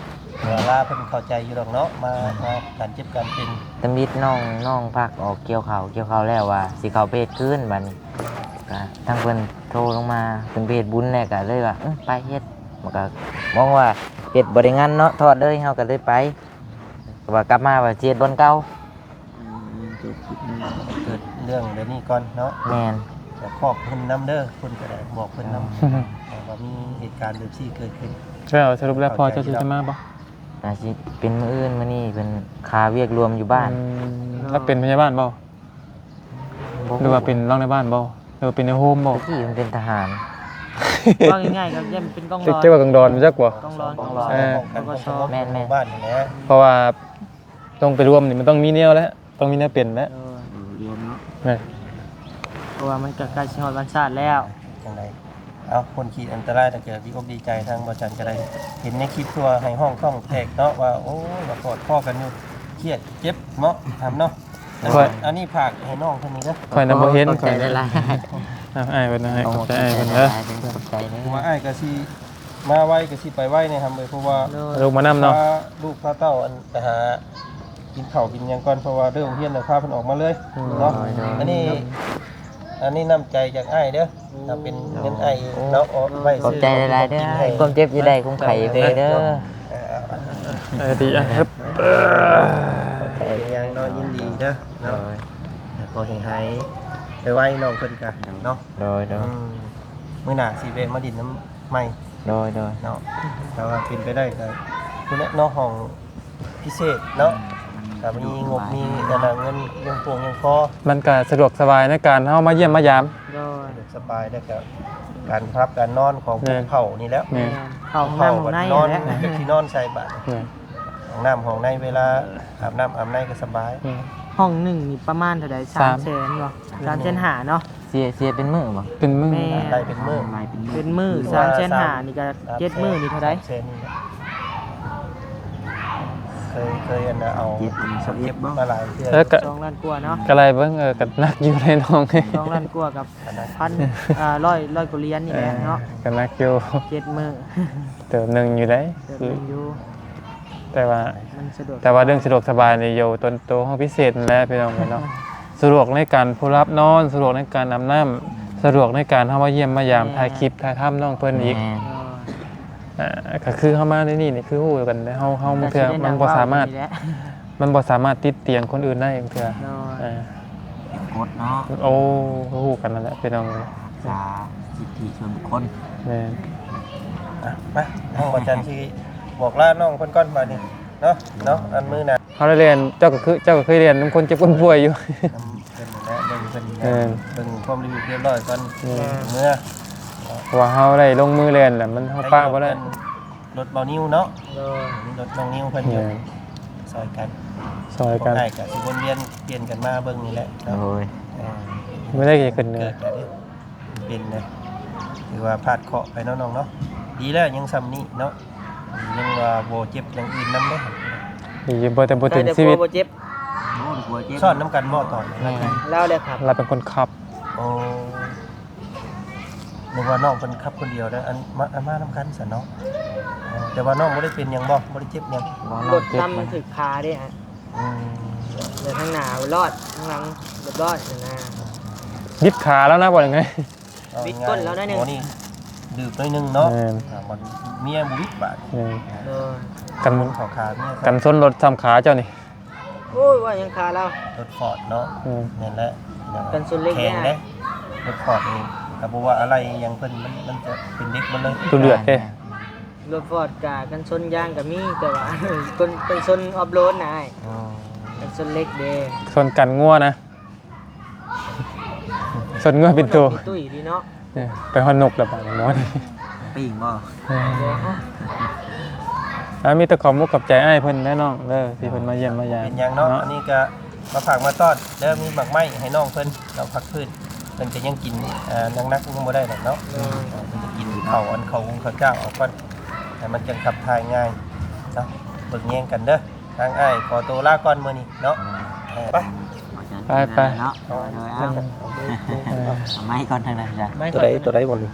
ເວລາເພິ່ນເຂົ້າໃຈຢູ່ດອກເນາະ ມາ ມາການເຈັບການເປັນ ຕຳອິດນ້ອງ ນ້ອງພັກອອກກ່ຽວເຂົ້າ ກ່ຽວເຂົ້າແລ້ວວ່າຊິເຂົ້າໄປເຮັດຄືນ ບາດນີ້ກໍທາງເພິ່ນໂທລົງມາ ເພິ່ນໄປເຮັດບຸນແດ່ ກໍເລີຍວ່າ ເອີ ໄປເຮັດ ມັນກໍມອງວ່າເຮັດບໍ່ໄດ້ງານເນາະ ທອດເລີຍ ເຮົາກໍເລີຍໄປ ກໍວ່າກັບມາວ່າຊິເຮັດບ່ອນເກົ່າ ອືມ ຈົບຄລິບນີ້ ເກີດເລື່ອງແບບນີ້ກ່ອນເນາະ ແມ່ນ ແຕ່ຂອບຄຸນນຳເດີ ເພິ່ນກໍໄດ້ບອກເພິ່ນນຳ ເອີ ວ່າມີເຫດການແບບຊີ້ເກີດຂຶ້ນ ແລ້ວສະຫຼຸບແລ້ວພໍ່ເຈົ້າຊິໄດ້ມາບໍ່? ອາດຊິເປັນມື້ອື່ນ ມື້ນີ້ເພິ່ນຄາວຽກລວມຢູ່ບ້ານ ອືມ ລາວເປັນພະຍາບານບໍ່? ບໍ່ຮູ້ ຫຼືວ່າເປັນຮອງນາຍບ້ານບໍ່? ຫຼືວ່າເປັນນາຍໂຮມບໍ່? ຕະກີ້ມັນເປັນທະຫານ ເວົ້າງ່າຍໆກໍຢ້ານເປັນກອງຫຼອນ ຈັກວ່າກອງດອນ ຈັກບໍ່? ກອງຫຼອນ ກອງຫຼອນ ເອີ ປກສ ແມ່ນໆ ບ້ານນີ້ແຫຼະ ເພາະວ່າ ຕ້ອງໄປລວມນີ້ມັນຕ້ອງມີແນວແຫຼະ ຕ້ອງມີແນວເປັນແຫຼະ ເອີ ລວມເນາະ ແມ່ນ ເພາະວ່າມັນກໍໃກ້ຊິຮອດວັນຊາດແລ້ວ ຈັ່ງໃດ ເອົ້າ ພົ້ນຂີດອັນຕະລາຍ ແລ້ວກໍດີອົກດີໃຈ ທາງບໍ່ຈັນກໍໄດ້ເຫັນໃນຄລິບ ຄືວ່າໃຫ້ຮ້ອງທ້ອງແຕກເນາະ ວ່າ ໂອ້ຍ ມາກອດຄໍກັນຢູ່ ຄຽດເຈັບເນາະ ທຳເນາະ ຂ້ອຍ ອັນນີ້ຝາກໃຫ້ນ້ອງເພິ່ນນີ້ເດີ ຂ້ອຍນະບໍ່ເຫັນ ຂອບໃຈຫຼາຍໆ ເອົາ ອ້າຍເພິ່ນໃຫ້ ຂອບໃຈອ້າຍເພິ່ນເດີ ຂອບໃຈເດີ ເພາະວ່າອ້າຍກໍຊິ ມາໄວກໍຊິໄປໄວແດ່ ທຳເອີຍ ເພາະວ່າ ໂດຍ ລູກມານຳເນາະ ພາລູກພາເຕົ້າ ອັນ ໄປຫາກິນເຂົ້າກິນຫຍັງກ່ອນ ເພາະວ່າເລີກໂຮງຮຽນແລ້ວ ພາເພິ່ນອອກມາເລີຍ ອືມ ເນາະ ໂດຍ ໂດຍ ອັນນີ້ ອັນນີ້ນ້ຳໃຈຈາກອ້າຍເດີ ອືມ ຖ້າເປັນເງິນອ້າຍເນາະ ເອົາໄວ້ ຂອບໃຈຫຼາຍໆເດີ ຊື້ ຄວາມເຈັບຢ່າໄດ້ຄວາມໄຂ້ເດີ ເອີ ເອີ ດີ ອ່ະ ເອີ ເປັນຫຍັງເນາະ ຍິນດີເດີເນາະ ໂດຍ ຂໍໃຫ້ຫາຍໄວໆ ນ້ອງເພິ່ນກະເນາະ ໂດຍ ໂດຍ ອືມ ມື້ໜ້າຊິແວະມາຫຼິ້ນນຳ ໃໝ່ ໂດຍ ໂດຍ ເນາະ ຖ້າວ່າເປັນໄປໄດ້ກໍ ພຸ້ນແຫຼະເນາະ ຫ້ອງພິເສດເນາະ ອືມ ກໍມີງົບມີອັນນັ້ນ ເງິນຍັງພວງຍັງພໍ ມັນກໍສະດວກສະບາຍໃນການເຮົາມາຢ້ຽມມາຢາມ ໂດຍ ສະດວກສະບາຍ ແລ້ວກໍການພັກການນອນຂອງ ແມ່ນ ຜູ້ເຖົ້ານີ້ແຫຼະ ແມ່ນ ເຂົ້າຫ້ອງນ້ຳຫ້ອງໃນ ເຂົ້ານອນ ແຫຼະ ຈັກຊິນອນໃສບາດ ແມ່ນ ຫ້ອງນ້ຳຫ້ອງໃນ ເວລາອາບນ້ຳອາບໃນກໍສະບາຍ ແມ່ນ ຫ້ອງໜຶ່ງນີ້ປະມານເທົ່າໃດ? ສາມແສນບໍ່? ສາມແສນຫ້າເນາະ ເສຍ ເສຍເປັນມື້ບໍ່? ເປັນມື້ ແມ່ນ ລາຍເປັນມື້ ລາຍເປັນມື້ ເປັນມື້ ສາມແສນຫ້ານີ້ກໍ ເຈັດມື້ນີ້ເທົ່າໃດ? ສາມແສນນີ້ແຫຼະ ເຄີຍ ເຄີຍອັນນ່າເອົາ ເຈັດ ເກັບມາຫຼາຍເທື່ອ ແລ້ວກໍ ສອງລ້ານກວ່າເນາະ ກໍໄລ່ເບິ່ງ ເອີ ກໍໜັກຢູ່ເດ້ນ້ອງ ສອງລ້ານກວ່າກັບ ພັນ ອ່າ ຮ້ອຍ ຮ້ອຍກວ່າຫຼຽນນີ້ແຫຼະເນາະ ເອີ ກໍໜັກຢູ່ ເຈັດມື້ ເຕີບໜຶ່ງຢູ່ເດ້ ເຕີບໜຶ່ງຢູ່ ແຕ່ວ່າ ມັນສະດວກ ແຕ່ວ່າເລື່ອງສະດວກສະບາຍນີ້ຢູ່ຕົນໂຕເຮົາພິເສດນັ້ນແຫຼະພີ່ນ້ອງເອີຍເນາະ ສະດວກໃນການຜູ້ຮັບນອນ ສະດວກໃນການອາບນ້ຳ ສະດວກໃນການເຮົາມາຢ້ຽມມາຢາມ ແມ່ນ ຖ່າຍຄລິບຖ່າຍທຳນ້ອງເພິ່ນອີກ ແມ່ນ ອ່າ ກໍຄືເຮົາມາໃນນີ້ນີ້ຄືຮູ້ກັນເດ້ ເຮົາ ເຮົາບາງເທື່ອມັນບໍ່ສາມາດ ມັນບໍ່ສາມາດຕິດຕຽງຄົນອື່ນໄດ້ບາງເທື່ອ ໂດຍ ເອີ ຜິດກົດເນາະ ໂອ້ ຮູ້ກັນນັ້ນແຫຼະພີ່ນ້ອງເອີຍ ສາ ສິດທິສ່ວນບຸກຄົນ ແມ່ນ ອ່ະ ມາ ທາງບາດຈັນຊິບອກລານ້ອງເພິ່ນກ່ອນບາດນີ້ເນາະ ເນາະ ອັນມື້ໜ້າ ເຮົາໄດ້ແລ່ນ ເຈົ້າກໍຄື ເຈົ້າກໍເຄີຍແລ່ນນຳຄົນເຈັບຄົນປ່ວຍຢູ່ ນຳເພິ່ນນັ້ນແຫຼະ ເບິ່ງເພິ່ນ ເອີ ເບິ່ງຄວາມລະບຽບລຽບຮ້ອຍກ່ອນ ແມ່ນ ເມື່ອ ເພາະວ່າເຮົາໄດ້ລົງມືແລ່ນແລ້ວ ມັນ ເຮົາປະບໍ່ໄດ້ ລົດເບົານິວເນາະ ໂດຍ ມີລົດນ້ອງນິວເພິ່ນຢູ່ ແມ່ນ ຊ່ອຍກັນ ຊ່ອຍກັນ ພວກອ້າຍກໍຊິວົນວຽນປ່ຽນກັນມາເບິ່ງນີ້ແຫຼະເນາະ ໂດຍ ເອີ ມື້ໃດກໍຊິຂຶ້ນເໜືອ ເປັນເດ້ ຖືວ່າພາດເຄາະໄປເນາະນ້ອງເນາະ ດີແລ້ວຍັງຊ່ຳນີ້ເນາະ ຍັງວ່າບໍ່ເຈັບຢ່າງອື່ນນຳເດ້ ດີຢູ່ ບໍ່ ແຕ່ບໍ່ເຖິງຊີວິດ ບໍ່ເຈັບ ໂອ້ ບໍ່ເຈັບ ຊ້ອນນຳກັນບໍ່ຕອນນັ້ນ ແມ່ນ ລາວແຫຼະຂັບ ລາວເປັນຄົນຂັບ ໂອ້ ນຶກວ່ານ້ອງເພິ່ນຂັບຄົນດຽວເດ້ ອັນ ມາ ອັນມານຳກັນຊັ້ນເນາະ ເອີ ແຕ່ວ່ານ້ອງບໍ່ໄດ້ເປັນຫຍັງບໍ່ ບໍ່ໄດ້ເຈັບຫຍັງ ບໍ່ ລົດຕ່ຳມັນຖືກຂາເດ້ ອືມ ເຫຼືອທາງໜ້າລອດ ທາງຫຼັງລຽບຮ້ອຍຫັ້ນນະ ບິດຂາແລ້ວນະ ວ່າຫຍັງໄງ ບິດກົ້ນແລ້ວໜ້ອຍໜຶ່ງ ໂອ້ ນີ້ດືບໜ້ອຍໜຶ່ງເນາະ ແມ່ນ ອ່າ ມັນເມຍບໍ່ບິດບາດ ແມ່ນ ໂດຍ ກັນ ເຂົ້າຂາເມຍ ກັນຊົນລົດຊ່ຳຂາເຈົ້ານີ້ ໂອ້ຍ ວ່າຫຍັງຂາລາວ ລົດຟອດເນາະ ອືມ ແມ່ນແຫຼະ ກັນຊົນເຫຼັກແຂງເດ້ ລົດຟອດນີ້ ກໍບໍ່ວ່າອາໄຫຼ່ຫຍັງເພິ່ນ ມັນ ມັນຈະເປັນເຫຼັກໝົດເລີຍ ຕົວເລືອດເດ້ ລົດຟອດກະກັນຊົນຢາງກໍມີ ແຕ່ວ່າ ຄົນ ກັນຊົນອອຟໂຣດນະອ້າຍ ອໍ ກັນຊົນເຫຼັກເດ້ ຊົນກັນງົວນະ ຊົນງົວເປັນໂຕ ຕຸ້ຍດີເນາະ ເອີ ໄປຮອດນົກແລ້ວບາດນີ້ໝໍນີ້ ປີ້ງບໍ່ ເອີ ອ່າ ມີແຕ່ຂອບມຸກຂອບໃຈອ້າຍເພິ່ນແດ່ນ້ອງເດີ ທີ່ເພິ່ນມາຢ້ຽມມາຢາມ ເປັນຫຍັງເນາະ ເນາະ ອັນນີ້ກໍມາຝາກມາຕ້ອນເດີ ມີໝາກໄມ້ໃຫ້ນ້ອງເພິ່ນ ນ້ອງພັກພື້ນ ເພິ່ນກໍຍັງກິນ ເອີ ໜັກໆຍັງບໍ່ໄດ້ດອກເນາະ ເອີ ເພິ່ນຈະກິນເຂົ້າ ອັນເຂົ້າຫຸງເຂົ້າຈ້າວເອົາກ່ອນ ໃຫ້ມັນຈັ່ງຂັບຖ່າຍງ່າຍເນາະ ເບິ່ງແຍງກັນເດີ ທາງອ້າຍຂໍໂຕລາກ່ອນມື້ນີ້ເນາະ ເອີ ໄປ ໄປໆ ເນາະ ໂດຍ ໂດຍ ເອົາ ເອີ ເອົາໄມ້ກ່ອນທາງນັ້ນຈ້ະ ໂຕໃດ ໂຕໃດບໍ່ນີ້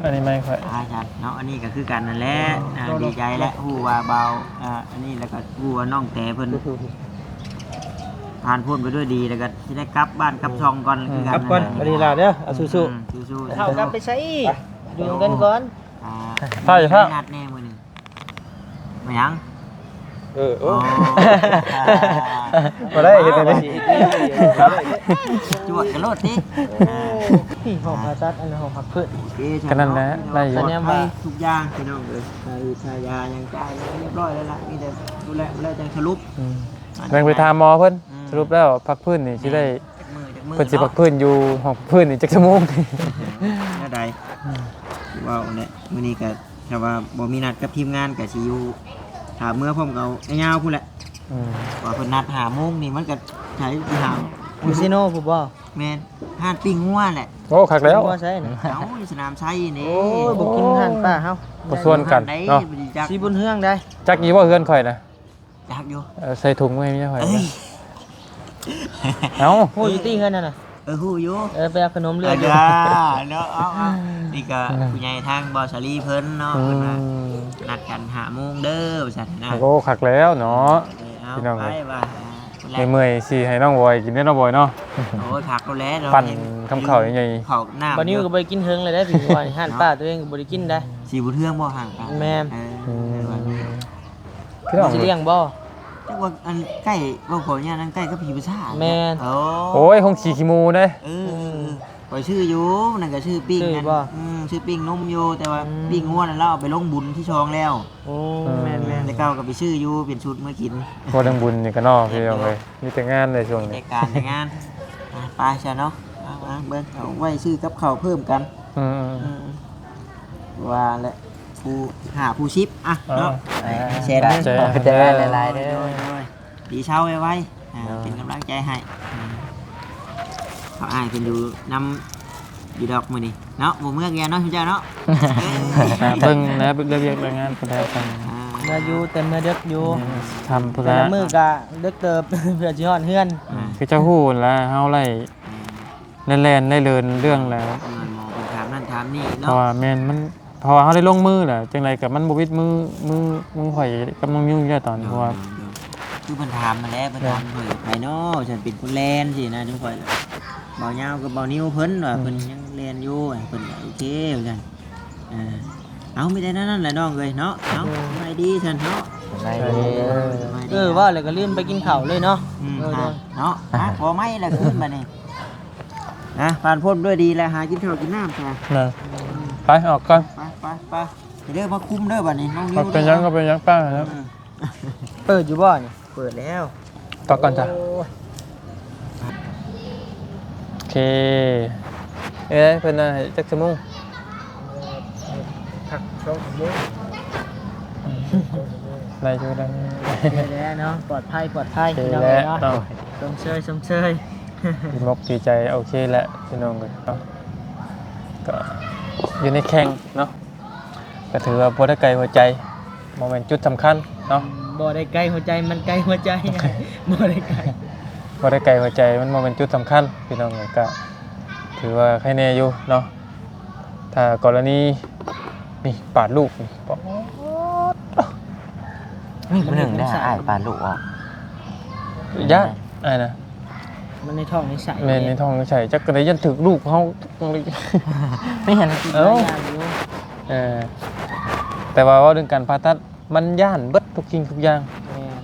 ອັນນີ້ໄມ້ຂ້ອຍ ອ່າ ເນາະ ອັນນີ້ກໍຄືກັນນັ້ນແຫຼະ ອ່າ ດີໃຈແຫຼະ ຮູ້ວ່າບ່າວ ອ່າ ອັນນີ້ ແລ້ວກໍຮູ້ວ່ານ້ອງແຕເພິ່ນ ຜ່ານພົ້ນໄປດ້ວຍດີ ແລ້ວກໍຊິໄດ້ກັບບ້ານກັບຊ່ອງກ່ອນ ອືມ ຄືກັນ ກັບກ່ອນ ອັນນີ້ລະເດີ ເອົາ ອືມ ສູ້ໆ ອືມ ສູ້ໆ ເຮົາກັບໄປໃສອີກ ຢູ່ນຳກັນກ່ອນ ອ່າ ໃຊ່ ນັດແດ່ມື້ນີ້ ແມ່ນຫຍັງ? ເອີ ໂອ້ ບໍ່ໄດ້ເຮັດອັນນີ້ ຈວດກັນໂລດຕິ ເອີ ນີ້ຫ້ອງຜ່າຕັດ ອັນນັ້ນຫ້ອງພັກພື້ນ ໂອເຄ ກໍນັ້ນແຫຼະ ໄດ້ຢູ່ ສະແນມໄວ້ທຸກຢ່າງພີ່ນ້ອງເອີຍ ຄ່າຢາຫຍັງຈ່າຍຮຽບຮ້ອຍແລ້ວລະ ມີແຕ່ດູແລ ແລ້ວຈັ່ງສະຫຼຸບ ອືມ ແມ່ນໄປຖາມໝໍເພິ່ນ ອືມ ສະຫຼຸບແລ້ວພັກພື້ນນີ້ຊິໄດ້ ແມ່ນ ຈັກມື້ ຈັກມື້ ເພິ່ນຊິພັກພື້ນຢູ່ຫ້ອງພັກພື້ນນີ້ຈັກຊົ່ວໂມງ ແນວໃດ ອືມ ເວົ້າແຫຼະ ມື້ນີ້ກໍ ຖ້າວ່າບໍ່ມີນັດກັບທີມງານກໍຊິຢູ່ ຖ້າເມືອພ້ອມກັບອ້າຍຍາວພຸ້ນແຫຼະ ອືມ ວ່າເພິ່ນນັດຫ້າໂມງນີ້ ມັນກໍໃສຊິຫາ ຢູ່ຊີໂນພຸ້ນບໍ່? ແມ່ນ ຮ້ານປີ້ງງົວແຫຼະ ໂອ້ ຄັກແລ້ວ ປີ້ງງົວໃສນະ? ເອົ້າ ຢູ່ສະໜາມໄຊນີ້ ໂອ້ຍ ບໍ່ກິນຮ້ານປ້າເຮົາ ບໍ່ຊວນກັນເນາະ ຊິບຸນເຮືອງໃດ ຈັກຢູ່ບໍ່ເຮືອນຂ້ອຍນະ? ຈັກຢູ່ ເອີ ໃສ່ຖົງໄວ້ເມຍຂ້ອຍ ເອີຍ ເອົ້າ ຮູ້ຢູ່ຕິເຮືອນນັ້ນນະ ເອີ ຮູ້ຢູ່ ເອີ ໄປເອົາຂະໜົມເຫຼືອຢູ່ ເອີ ເນາະ ເອົາໆ ນີ້ກໍ ອືມ ຜູ້ໃຫຍ່ທາງບ່າວສາລີເພິ່ນເນາະ ອືມ ເພິ່ນວ່ານັດກັນຫ້າໂມງເດີວ່າຊັ້ນນະ ໂອ້ ຄັກແລ້ວເນາະ ເອີ ເອົາ ພີ່ນ້ອງ ໄປວ່າ ເມື່ອຍໆ ຊິໃຫ້ນ້ອງບອຍກິນເດ້ນ້ອງບອຍເນາະ ໂອ້ຍ ຄັກແລ້ວເນາະ ປັ່ນຄຳເຂົ້າໃຫຍ່ໆ ເຂົ້ານ້ຳ ບາດນີ້ກໍບໍ່ໄດ້ກິນເຖິງເລີຍເດ້ ພີ່ບອຍ ຮ້ານປ້າຕົວເອງກໍບໍ່ໄດ້ກິນໄດ້ ຊິບໍ່ເທື່ອງບໍ່ ຮ້ານປ້າ ແມ່ນ ເອີ ອືມ ພີ່ນ້ອງຊິລ້ຽງບໍ່? ຈັກວ່າອັນໃກ້ ເວົ້າຂໍອະນຸຍາດ ອັນໃກ້ກັບຜີປະສາດ ແມ່ນ ໂອ້ ໂອ້ຍ ຄົງຂີ້ຂີ້ໝູເດ້ ເອີ ຂ້ອຍຊື້ຢູ່ ນັ້ນກໍຊື້ປີ້ງ ຊື້ຢູ່ບໍ່? ອືມ ຊື້ປີ້ງນົມຢູ່ ແຕ່ວ່າ ອືມ ປີ້ງງົວນັ້ນລາວເອົາໄປລົງບຸນທີສອງແລ້ວ ໂອ້ ອືມ ແມ່ນໆ ແຕ່ເກົ່າກໍໄປຊື້ຢູ່ ເປັນຊຸດເມືອກິນ ພໍເລື່ອງບຸນນີ້ກໍເນາະ ພີ່ນ້ອງເອີຍ ມີແຕ່ງານໃນຊ່ວງນີ້ ມີແຕ່ການແຕ່ງານ ອ່າ ໄປຊະເນາະ ເອົາ ເອົາ ເບິ່ງ ເອົາໄວ້ຊື້ກັບເຂົ້າເພີ່ມກັນ ອືມ ອືມ ວ່າແຫຼະ ຜູ້ຫ້າຜູ້ສິບ ອ່ະ ເນາະ ເອີ ແຊນເດີ ຂອບໃຈຫຼາຍໆເດີ ໂດຍໆ ດີເຊົາໄວໆ ອ່າ ໂດຍ ເປັນກຳລັງໃຈໃຫ້ ອ່າ ເຂົາອ້າຍເພິ່ນຢູ່ນຳຢູ່ດອກມື້ນີ້ເນາະ ບໍ່ເມືອກແລ້ວເນາະ ເຈົ້າເນາະ ເບິ່ງແລ້ວເລື່ອງວຽກເລື່ອງງານເພິ່ນແລ້ວກັນ ອ່າ ເມືອຢູ່ ແຕ່ເມືອເດິກຢູ່ ແມ່ນ ທຳທຸລະ ແຕ່ລະມື້ກະເດິກເຕີບ ເພື່ອຊິຮອດເຮືອນ ອ່າ ຄືເຈົ້າຮູ້ຫັ້ນລະ ເຮົາໄລ່ ອ່າ ແລ່ນໆ ໄລ່ເລີນເລື່ອງແລ້ວ ເພາະວ່າໝໍເພິ່ນຖາມນັ້ນຖາມນີ້ເນາະ ເພາະວ່າແມ່ນມັນ ເພາະວ່າເຮົາໄດ້ລົງມືແລ້ວ ຈັ່ງໃດກໍມັນບໍ່ວິດມື ມື ມືຂ້ອຍກັບນ້ອງນິວຢູ່ແລ້ວຕອນນີ້ ໂດຍ ເພາະວ່າ ໂດຍ ໂດຍ ຄືເພິ່ນຖາມຫັ້ນແຫຼະ ເພິ່ນຖາມ ໂດຍ ຂ້ອຍກັບໃຜເນາະ ວ່າຊັ້ນ ເປັນຄົນແລ່ນຊີ້ນະ ຈັ່ງຂ້ອຍ ບ່າວຍາວກັບບ່າວນິວເພິ່ນວ່າ ອືມ ເພິ່ນຍັງແລ່ນຢູ່ ເພິ່ນກໍໂອເຄວ່າຊັ້ນ ເອີ ເອົາ ມີແຕ່ນັ້ນແຫຼະນ້ອງເອີຍເນາະ ເອົາ ໂດຍ ສະບາຍດີຊັ້ນເນາະ ສະບາຍດີ ເອີ ສະບາຍດີ ເອີ ເວົ້າແລ້ວກໍລືມໄປກິນເຂົ້າເລີຍເນາະ ອືມ ເອີ ເນາະ ອ່ະ ພໍໄໝລະຄືນບາດນີ້ ອ່ະ ຜ່ານພົ້ນດ້ວຍດີແລ້ວ ຫາກິນເຂົ້າກິນນ້ຳຊະ ນະ ໄປອອກກ່ອນ ໄປ ໄປ ໄປ ເດີ ມາຄຸມເດີບາດນີ້ ນ້ອງນິວ ເປັນຫຍັງກໍເປັນຫຍັງ ປ້າ ອືມ ເປີດຢູ່ບໍ່ນີ້? ເປີດແລ້ວ ຕອກກ່ອນຈ້ະ ໂອ້ຍ ໂອເຄ ເອີ ເພິ່ນໃຫ້ຈັກຊົ່ວໂມງ? ພັກສອງຊົ່ວໂມງ ອືມ ສອງຊົ່ວໂມງ ໄດ້ຢູ່ ໄດ້ຢູ່ ໂອເຄແລ້ວເນາະ ປອດໄພ ປອດໄພ ໂອເຄ ພີ່ນ້ອງເອີຍເນາະ ແລ້ວເນາະ ຊົມເຊີຍ ຊົມເຊີຍ ດີອົກດີໃຈ ໂອເຄແລ້ວພີ່ນ້ອງເອີຍເນາະ ກໍຢູ່ໃນແຂ່ງເນາະ ກໍຖືວ່າບໍ່ໄດ້ໄກຫົວໃຈ ບໍ່ແມ່ນຈຸດສຳຄັນເນາະ ບໍ່ໄດ້ໄກຫົວໃຈ ມັນໄກຫົວໃຈ ບໍ່ໄດ້ໄກ ບໍ່ໄດ້ໄກຫົວໃຈ ມັນບໍ່ແມ່ນຈຸດສຳຄັນ ພີ່ນ້ອງເອີຍ ກໍຖືວ່າໄຄແນ່ຢູ່ເນາະ ຖ້າກໍລະນີນີ້ ປາດລູກນີ້ ປາດ ມີຜູ້ໜຶ່ງໄດ້ ມັນເຮັດ ອ້າຍປາດລູກອອກ ຢ້ານ ອ້າຍນະ ມັນໃນທ້ອງໃນໄສ້ ແມ່ນ ເດ້ ໃນທ້ອງໃນໄສ້ ຈັກກະໄດ້ຢ້ານຖືກລູກເຮົາ ແມ່ນ ເອົ້າ ຢ້ານຢູ່ ເອີ ແຕ່ວ່າເວົ້າເລື່ອງການຜ່າຕັດ ມັນຢ້ານເບິດທຸກສິ່ງທຸກຢ່າງ ແມ່ນ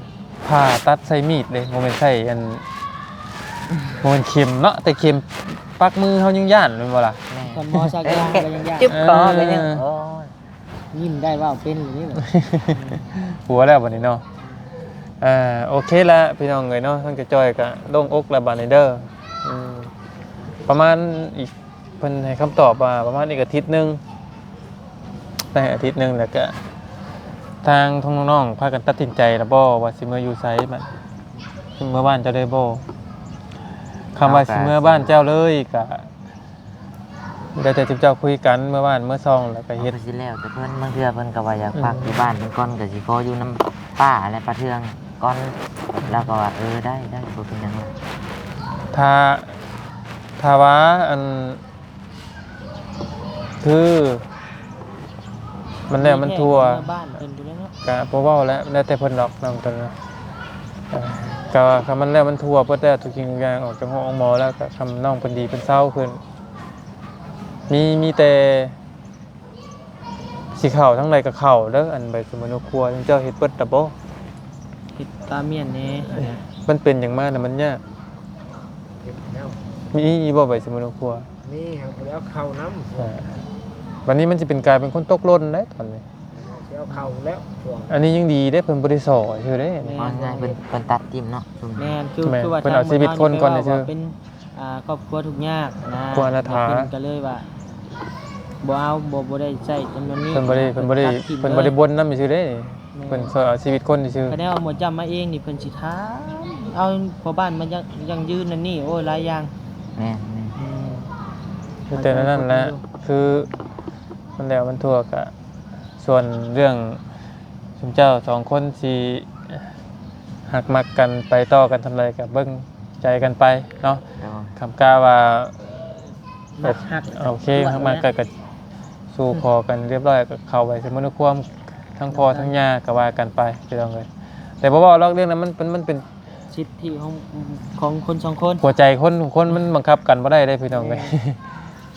ຜ່າຕັດໃຊ້ມີດເດ້ ບໍ່ແມ່ນໃຊ້ອັນ ບໍ່ແມ່ນເຂັມເນາະ ແຕ່ເຂັມປັກມືເຮົາຍັງຢ້ານແມ່ນບໍ່ລະ ແມ່ນ ຄັນໝໍສັກຢາກໍຍັງຢ້ານ ເຈັບຄໍກໍຍັງ ເອີ ໂອ້ຍ ຍິ້ມໄດ້ເວົ້າເປັນຢູ່ນີ້ ຫົວແລ້ວບັດນີ້ເນາະ ເອີ ໂອເຄລະພີ່ນ້ອງເອີຍເນາະ ທາງຈະຈ່ອຍກໍໂລ່ງອົກແລ້ວບັດນີ້ເດີ ອືມ ປະມານອີກ ເພິ່ນໃຫ້ຄຳຕອບວ່າປະມານອີກອາທິດໜຶ່ງ ໄດ້ອາທິດໜຶ່ງ ແລ້ວກະທາງ ທາງນ້ອງໆພາກັນຕັດສິນໃຈແລ້ວບໍ່ວ່າຊິເມືອຢູ່ໃສ ບາດເມືອບ້ານເຈົ້າເລີຍບໍ່? ຄຳວ່າຊິເມືອບ້ານເຈົ້າເລີຍກະ ແລ້ວແຕ່ເຈົ້າຄຸຍກັນ ເມືອບ້ານເມືອຊ່ອງ ແລ້ວກະເຮັດ ມັນກໍຊິແລ້ວແຕ່ເພິ່ນ ບາງເທື່ອເພິ່ນກໍວ່າຢາກ ອືມ ພັກຢູ່ບ້ານເພິ່ນກ່ອນ ກໍຊິຂໍຢູ່ນຳປ້າ ແລະ ປ້າເທື່ອງກ່ອນ ລາວກໍວ່າ ເອີ ໄດ້ ໄດ້ ບໍ່ເປັນຫຍັງ ຖ້າ ຖ້າວ່າ ອັນ ຄື ມັນແລ້ວມັນທົ່ວ ແມ່ນແທ້ ເມືອບ້ານເພິ່ນພຸ້ນແຫຼະເນາະ ກະບໍ່ເວົ້າແຫຼະ ແລ້ວແຕ່ເພິ່ນດອກ ນ້ອງຕົວນັ້ນ ເອີ ກະວ່າຄັນມັນແລ້ວມັນທົ່ວເບິດແລ້ວ ທຸກສິ່ງທຸກຢ່າງອອກຈາກໂຮງອອກໝໍແລ້ວ ກະຄຳນ້ອງເພິ່ນດີເພິ່ນເຊົາຂຶ້ນ ມີ ມີແຕ່ ຊິເຂົ້າທາງໃດກໍເຂົ້າເດີ ອັນໃບສະເໝີນະຄົວ ເຈົ້າເຮັດເບິດແລ້ວບໍ່? ເຮັດຕາມແມ່ນແດ່ ມັນເປັນຫຍັງມານະ ມັນຍາກ ເຮັດແລ້ວ ມີອີກບໍ່ໃບສະເໝີນະຄົວ? ມີ ຫາກບໍ່ໄດ້ເອົາເຂົ້ານຳ ອ່າ ບັດນີ້ມັນຊິເປັນ ກາຍເປັນຄົນຕົກຫຼົ່ນໄດ໋ຕອນນີ້ ຊິເອົາເຂົ້າແລ້ວ ອັນນີ້ຍັງດີເດ້ ເພິ່ນບໍ່ໄດ້ສໍຊື່ເດ້ ແມ່ນ ເອົາງ່າຍໆ ເພິ່ນ ເພິ່ນຕັດຖິ້ມເນາະ ແມ່ນ ຄື ແມ່ນ ຄືວ່າ ເພິ່ນເອົາຊີວິດຄົນກ່ອນຊື່ ເປັນ ອ່າ ຄອບຄົວທຸກຍາກນະ ຄົວອະນາຖາ ເພິ່ນກໍເລີຍວ່າບໍ່ເອົາ ບໍ່ ບໍ່ໄດ້ໃຊ້ຈຳນວນນີ້ ເພິ່ນບໍ່ໄດ້ ເພິ່ນບໍ່ໄດ້ ຕັດຖິ້ມ ເພິ່ນບໍ່ໄດ້ ເລີຍ ບົ່ນນຳຊື່ເດ້ ແມ່ນ ເພິ່ນຊ່ອຍເອົາຊີວິດຄົນຊື່ ຄະແນນວ່າໝວດຈ້ຳມາເອງນີ້ ເພິ່ນຊິຖາມເອົາພໍ່ບ້ານມາຢັ້ງ ຢັ້ງຢືນນັ້ນນີ້ ໂອ້ຍ ຫຼາຍຢ່າງ ແມ່ນໆ ອືມ ມີແຕ່ນັ້ນແຫຼະ ຄືມັນແລ້ວມັນທົ່ວກະ ສ່ວນເລື່ອງຊຸມເຈົ້າສອງຄົນຊິຮັກມັກກັນໄປຕໍ່ກັນສ່ຳໃດກໍເບິ່ງໃຈກັນໄປເນາະ ໂດຍ ຄຳກ້າວ່າ ມັກຮັກ ໂອເຄ ຮັກມັກກັນກໍສູ່ຂໍກັນຮຽບຮ້ອຍ ກໍເຂົ້າໄປສະເໝີນະຄວາມ ທັງພໍ່ທັງຍ່າກໍວ່າກັນໄປ ພີ່ນ້ອງເອີຍ ແຕ່ບໍ່ເວົ້າດອກເລື່ອງນັ້ນ ມັນເປັນ ມັນເປັນ ສິດທິຂອງ ຂອງຄົນສອງຄົນ ຫົວໃຈຄົນ ຄົນມັນບັງຄັບກັນບໍ່ໄດ້ເດ້ພີ່ນ້ອງເອີຍ ແມ່ນ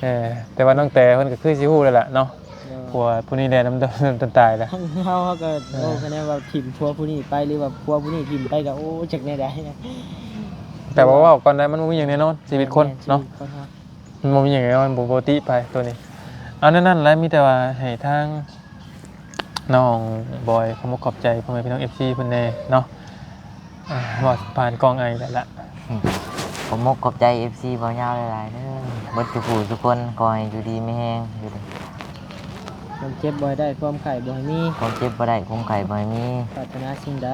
ເອີ ແຕ່ວ່ານ້ອງແຕເພິ່ນກໍຄືຊິຮູ້ແລ້ວລະເນາະ ເອີ ຜົວຜູ້ນີ້ແຫຼະນຳ ນຳຈົນຕາຍລະ ເຮົາ ເຮົາກໍ ເອີ ໂອ້ ຄະແນນວ່າຖິ້ມຜົວຜູ້ນີ້ໄປ ຫຼືວ່າຜົວຜູ້ນີ້ຖິ້ມໄປກໍ ໂອ້ ຈັກແນວໃດ ແຕ່ວ່າເວົ້າກ່ອນໄດ້ ມັນບໍ່ມີຫຍັງແນ່ນອນ ຊີວິດຄົນເນາະ ແມ່ນ ຊີວິດຄົນເຮົາ ມັນບໍ່ມີຫຍັງແນ່ນອນ ບໍ່ ບໍ່ຕິໄປໂຕນີ້ ເອົາແນວນັ້ນແຫຼະ ມີແຕ່ວ່າໃຫ້ທາງ ນ້ອງບອຍ ຂອບອົກຂອບໃຈພໍ່ແມ່ພີ່ນ້ອງເອັຟຊີເພິ່ນແດ່ເນາະ ອ່າ ເວົ້າຜ່ານກ້ອງອ້າຍໄດ້ລະ ຂອບອົກຂອບໃຈເອັຟຊີບ່າວຍາວຫຼາຍໆເດີ ເບິດທຸກຜູ້ທຸກຄົນ ຂໍໃຫ້ຢູ່ດີມີແຮງ ຢູ່ດີ ຄວາມເຈັບບໍ່ໃຫ້ໄດ້ ຄວາມໄຂ້ບໍ່ໃຫ້ມີ ຄວາມເຈັບບໍ່ໄດ້ ຄວາມໄຂ້ບໍ່ໃຫ້ມີ ປາດຖະໜາສິ່ງໃດ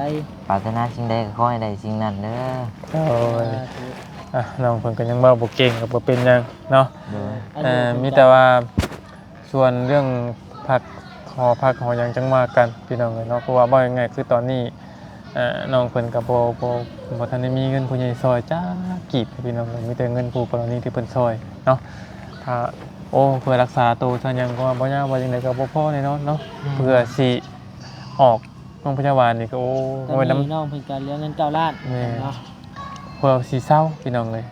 ປາດຖະໜາສິ່ງໃດກໍຂໍໃຫ້ໄດ້ສິ່ງນັ້ນເດີ ໂອ້ຍ ສາທຸ ອ່ະ ນ້ອງເພິ່ນກໍຍັງເວົ້າບໍ່ເກັ່ງ ກໍບໍ່ເປັນຫຍັງເນາະ ໂດຍ ເອີ ມີແຕ່ວ່າ ສ່ວນເລື່ອງພັກ ຫໍພັກຫໍຫຍັງຈັ່ງວ່າກັນ ພີ່ນ້ອງເອີຍເນາະ ເພາະວ່າເວົ້າງ່າຍໆ ຄືຕອນນີ້ ເອີ ນ້ອງເພິ່ນກໍບໍ່ ບໍ່ ບໍ່ທັນໄດ້ມີເງິນຜູ້ໃຫຍ່ຊ່ອຍຈັກກີບ ພີ່ນ້ອງເອີຍ ມີແຕ່ເງິນຄູ່ກໍລະນີທີ່ເພິ່ນຊ່ອຍເນາະ ຖ້າ ໂອ້ ເພື່ອຮັກສາໂຕຊະຫຍັງ ກໍວ່າບໍ່ຍາກວ່າຈັ່ງໃດກໍບໍ່ພໍແນ່ນອນເນາະ ອືມ ເພື່ອຊິອອກໂຮງພະຍາບານນີ້ກໍ ໂອ້ ຕອນນີ້ນ້ອງເພິ່ນກໍເຫຼືອເງິນເກົ້າລ້ານ ແມ່ນ ເນາະ ເພື່ອຊິເຊົາ ພີ່ນ້ອງເອີຍ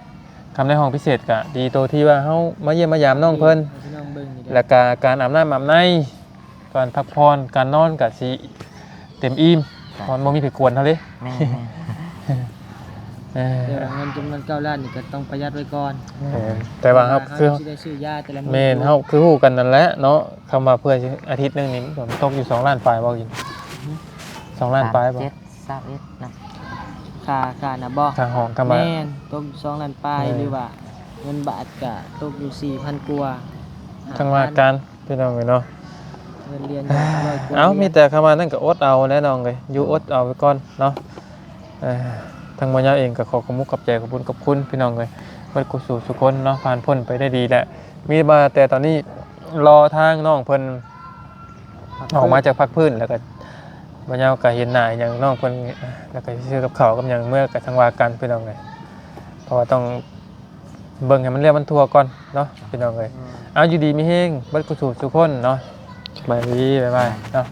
ຄຳໃນຫ້ອງພິເສດກະດີໂຕທີ່ວ່າເຮົາມາຢ້ຽມມາຢາມນ້ອງເພິ່ນ ໃຫ້ພີ່ນ້ອງເບິ່ງນີ້ເດ້ ແລ້ວກະການອາບນ້ຳອາບໃນ ການພັກຜ່ອນ ການນອນກະຊິເຕັມອີ່ມ ມັນບໍ່ມີໃຜກວນເຮົາເດ້ ແມ່ນໆ ເອີ ແຕ່ວ່າເງິນຈຳນວນເກົ້າລ້ານນີ້ກໍຕ້ອງປະຢັດໄວ້ກ່ອນ ແມ່ນ ແຕ່ວ່າເຮົາ ເຮົາຄືຊິໄດ້ຊື້ຢາແຕ່ລະມື້ ແມ່ນ ເຮົາຄືຮູ້ກັນນັ້ນແຫຼະເນາະ ຄຳວ່າເພື່ອອາທິດໜຶ່ງນີ້ມັນຕົກຢູ່ສອງລ້ານປາຍບໍ່ ສອງລ້ານປາຍບໍ່? ສາມເຈັດ ຊາວເອັດນະ ຄ່າ ຄ່ານະບໍ່ ຄ່າຫ້ອງ ຄຳວ່າ ແມ່ນ ຕົກຢູ່ສອງລ້ານປາຍ ເອີ ຫຼືວ່າເງິນບາດກະຕົກຢູ່ສີ່ພັນກວ່າ ຈັ່ງວ່າກັນ ພີ່ນ້ອງເອີຍເນາະ ເງິນຮຽນກໍຮ້ອຍກວ່າ ເອົ້າ ມີແຕ່ຄຳວ່ານັ້ນກໍອົດເອົາແຫຼະນ້ອງເອີຍ ຢູ່ອົດເອົາໄວ້ກ່ອນເນາະ. ເອີ ທາງບ່າວຍາວເອງກໍຂໍຂອບມຸກຂອບໃຈ ຂອບບຸນຂອບຄຸນພີ່ນ້ອງເອີຍ ເບິດຄູ່ສູ່ສູ່ຄົນເນາະ ຜ່ານພົ້ນໄປໄດ້ດີແຫຼະ. ມີວ່າແຕ່ຕອນນີ້ລໍທາງນ້ອງເພິ່ນອອກມາຈາກພັກພື້ນ ແລ້ວກໍບ່າວຍາວກໍເຫັນໜ້າຫຍັງນ້ອງເພິ່ນ ແລ້ວກໍຊິຊື້ກັບເຂົ້າກັບຫຍັງເມືອກໍຈັ່ງວ່າກັນພີ່ນ້ອງເອີຍ ເພາະວ່າຕ້ອງເບິ່ງໃຫ້ມັນລຽບມັນທົ່ວກ່ອນເນາະພີ່ນ້ອງເອີຍ. ເອົາ ຢູ່ດີມີແຮງເບິດຄູ່ສູ່ສູ່ຄົນເນາະ. ສະບາຍດີ ບາຍບາຍເນາະ.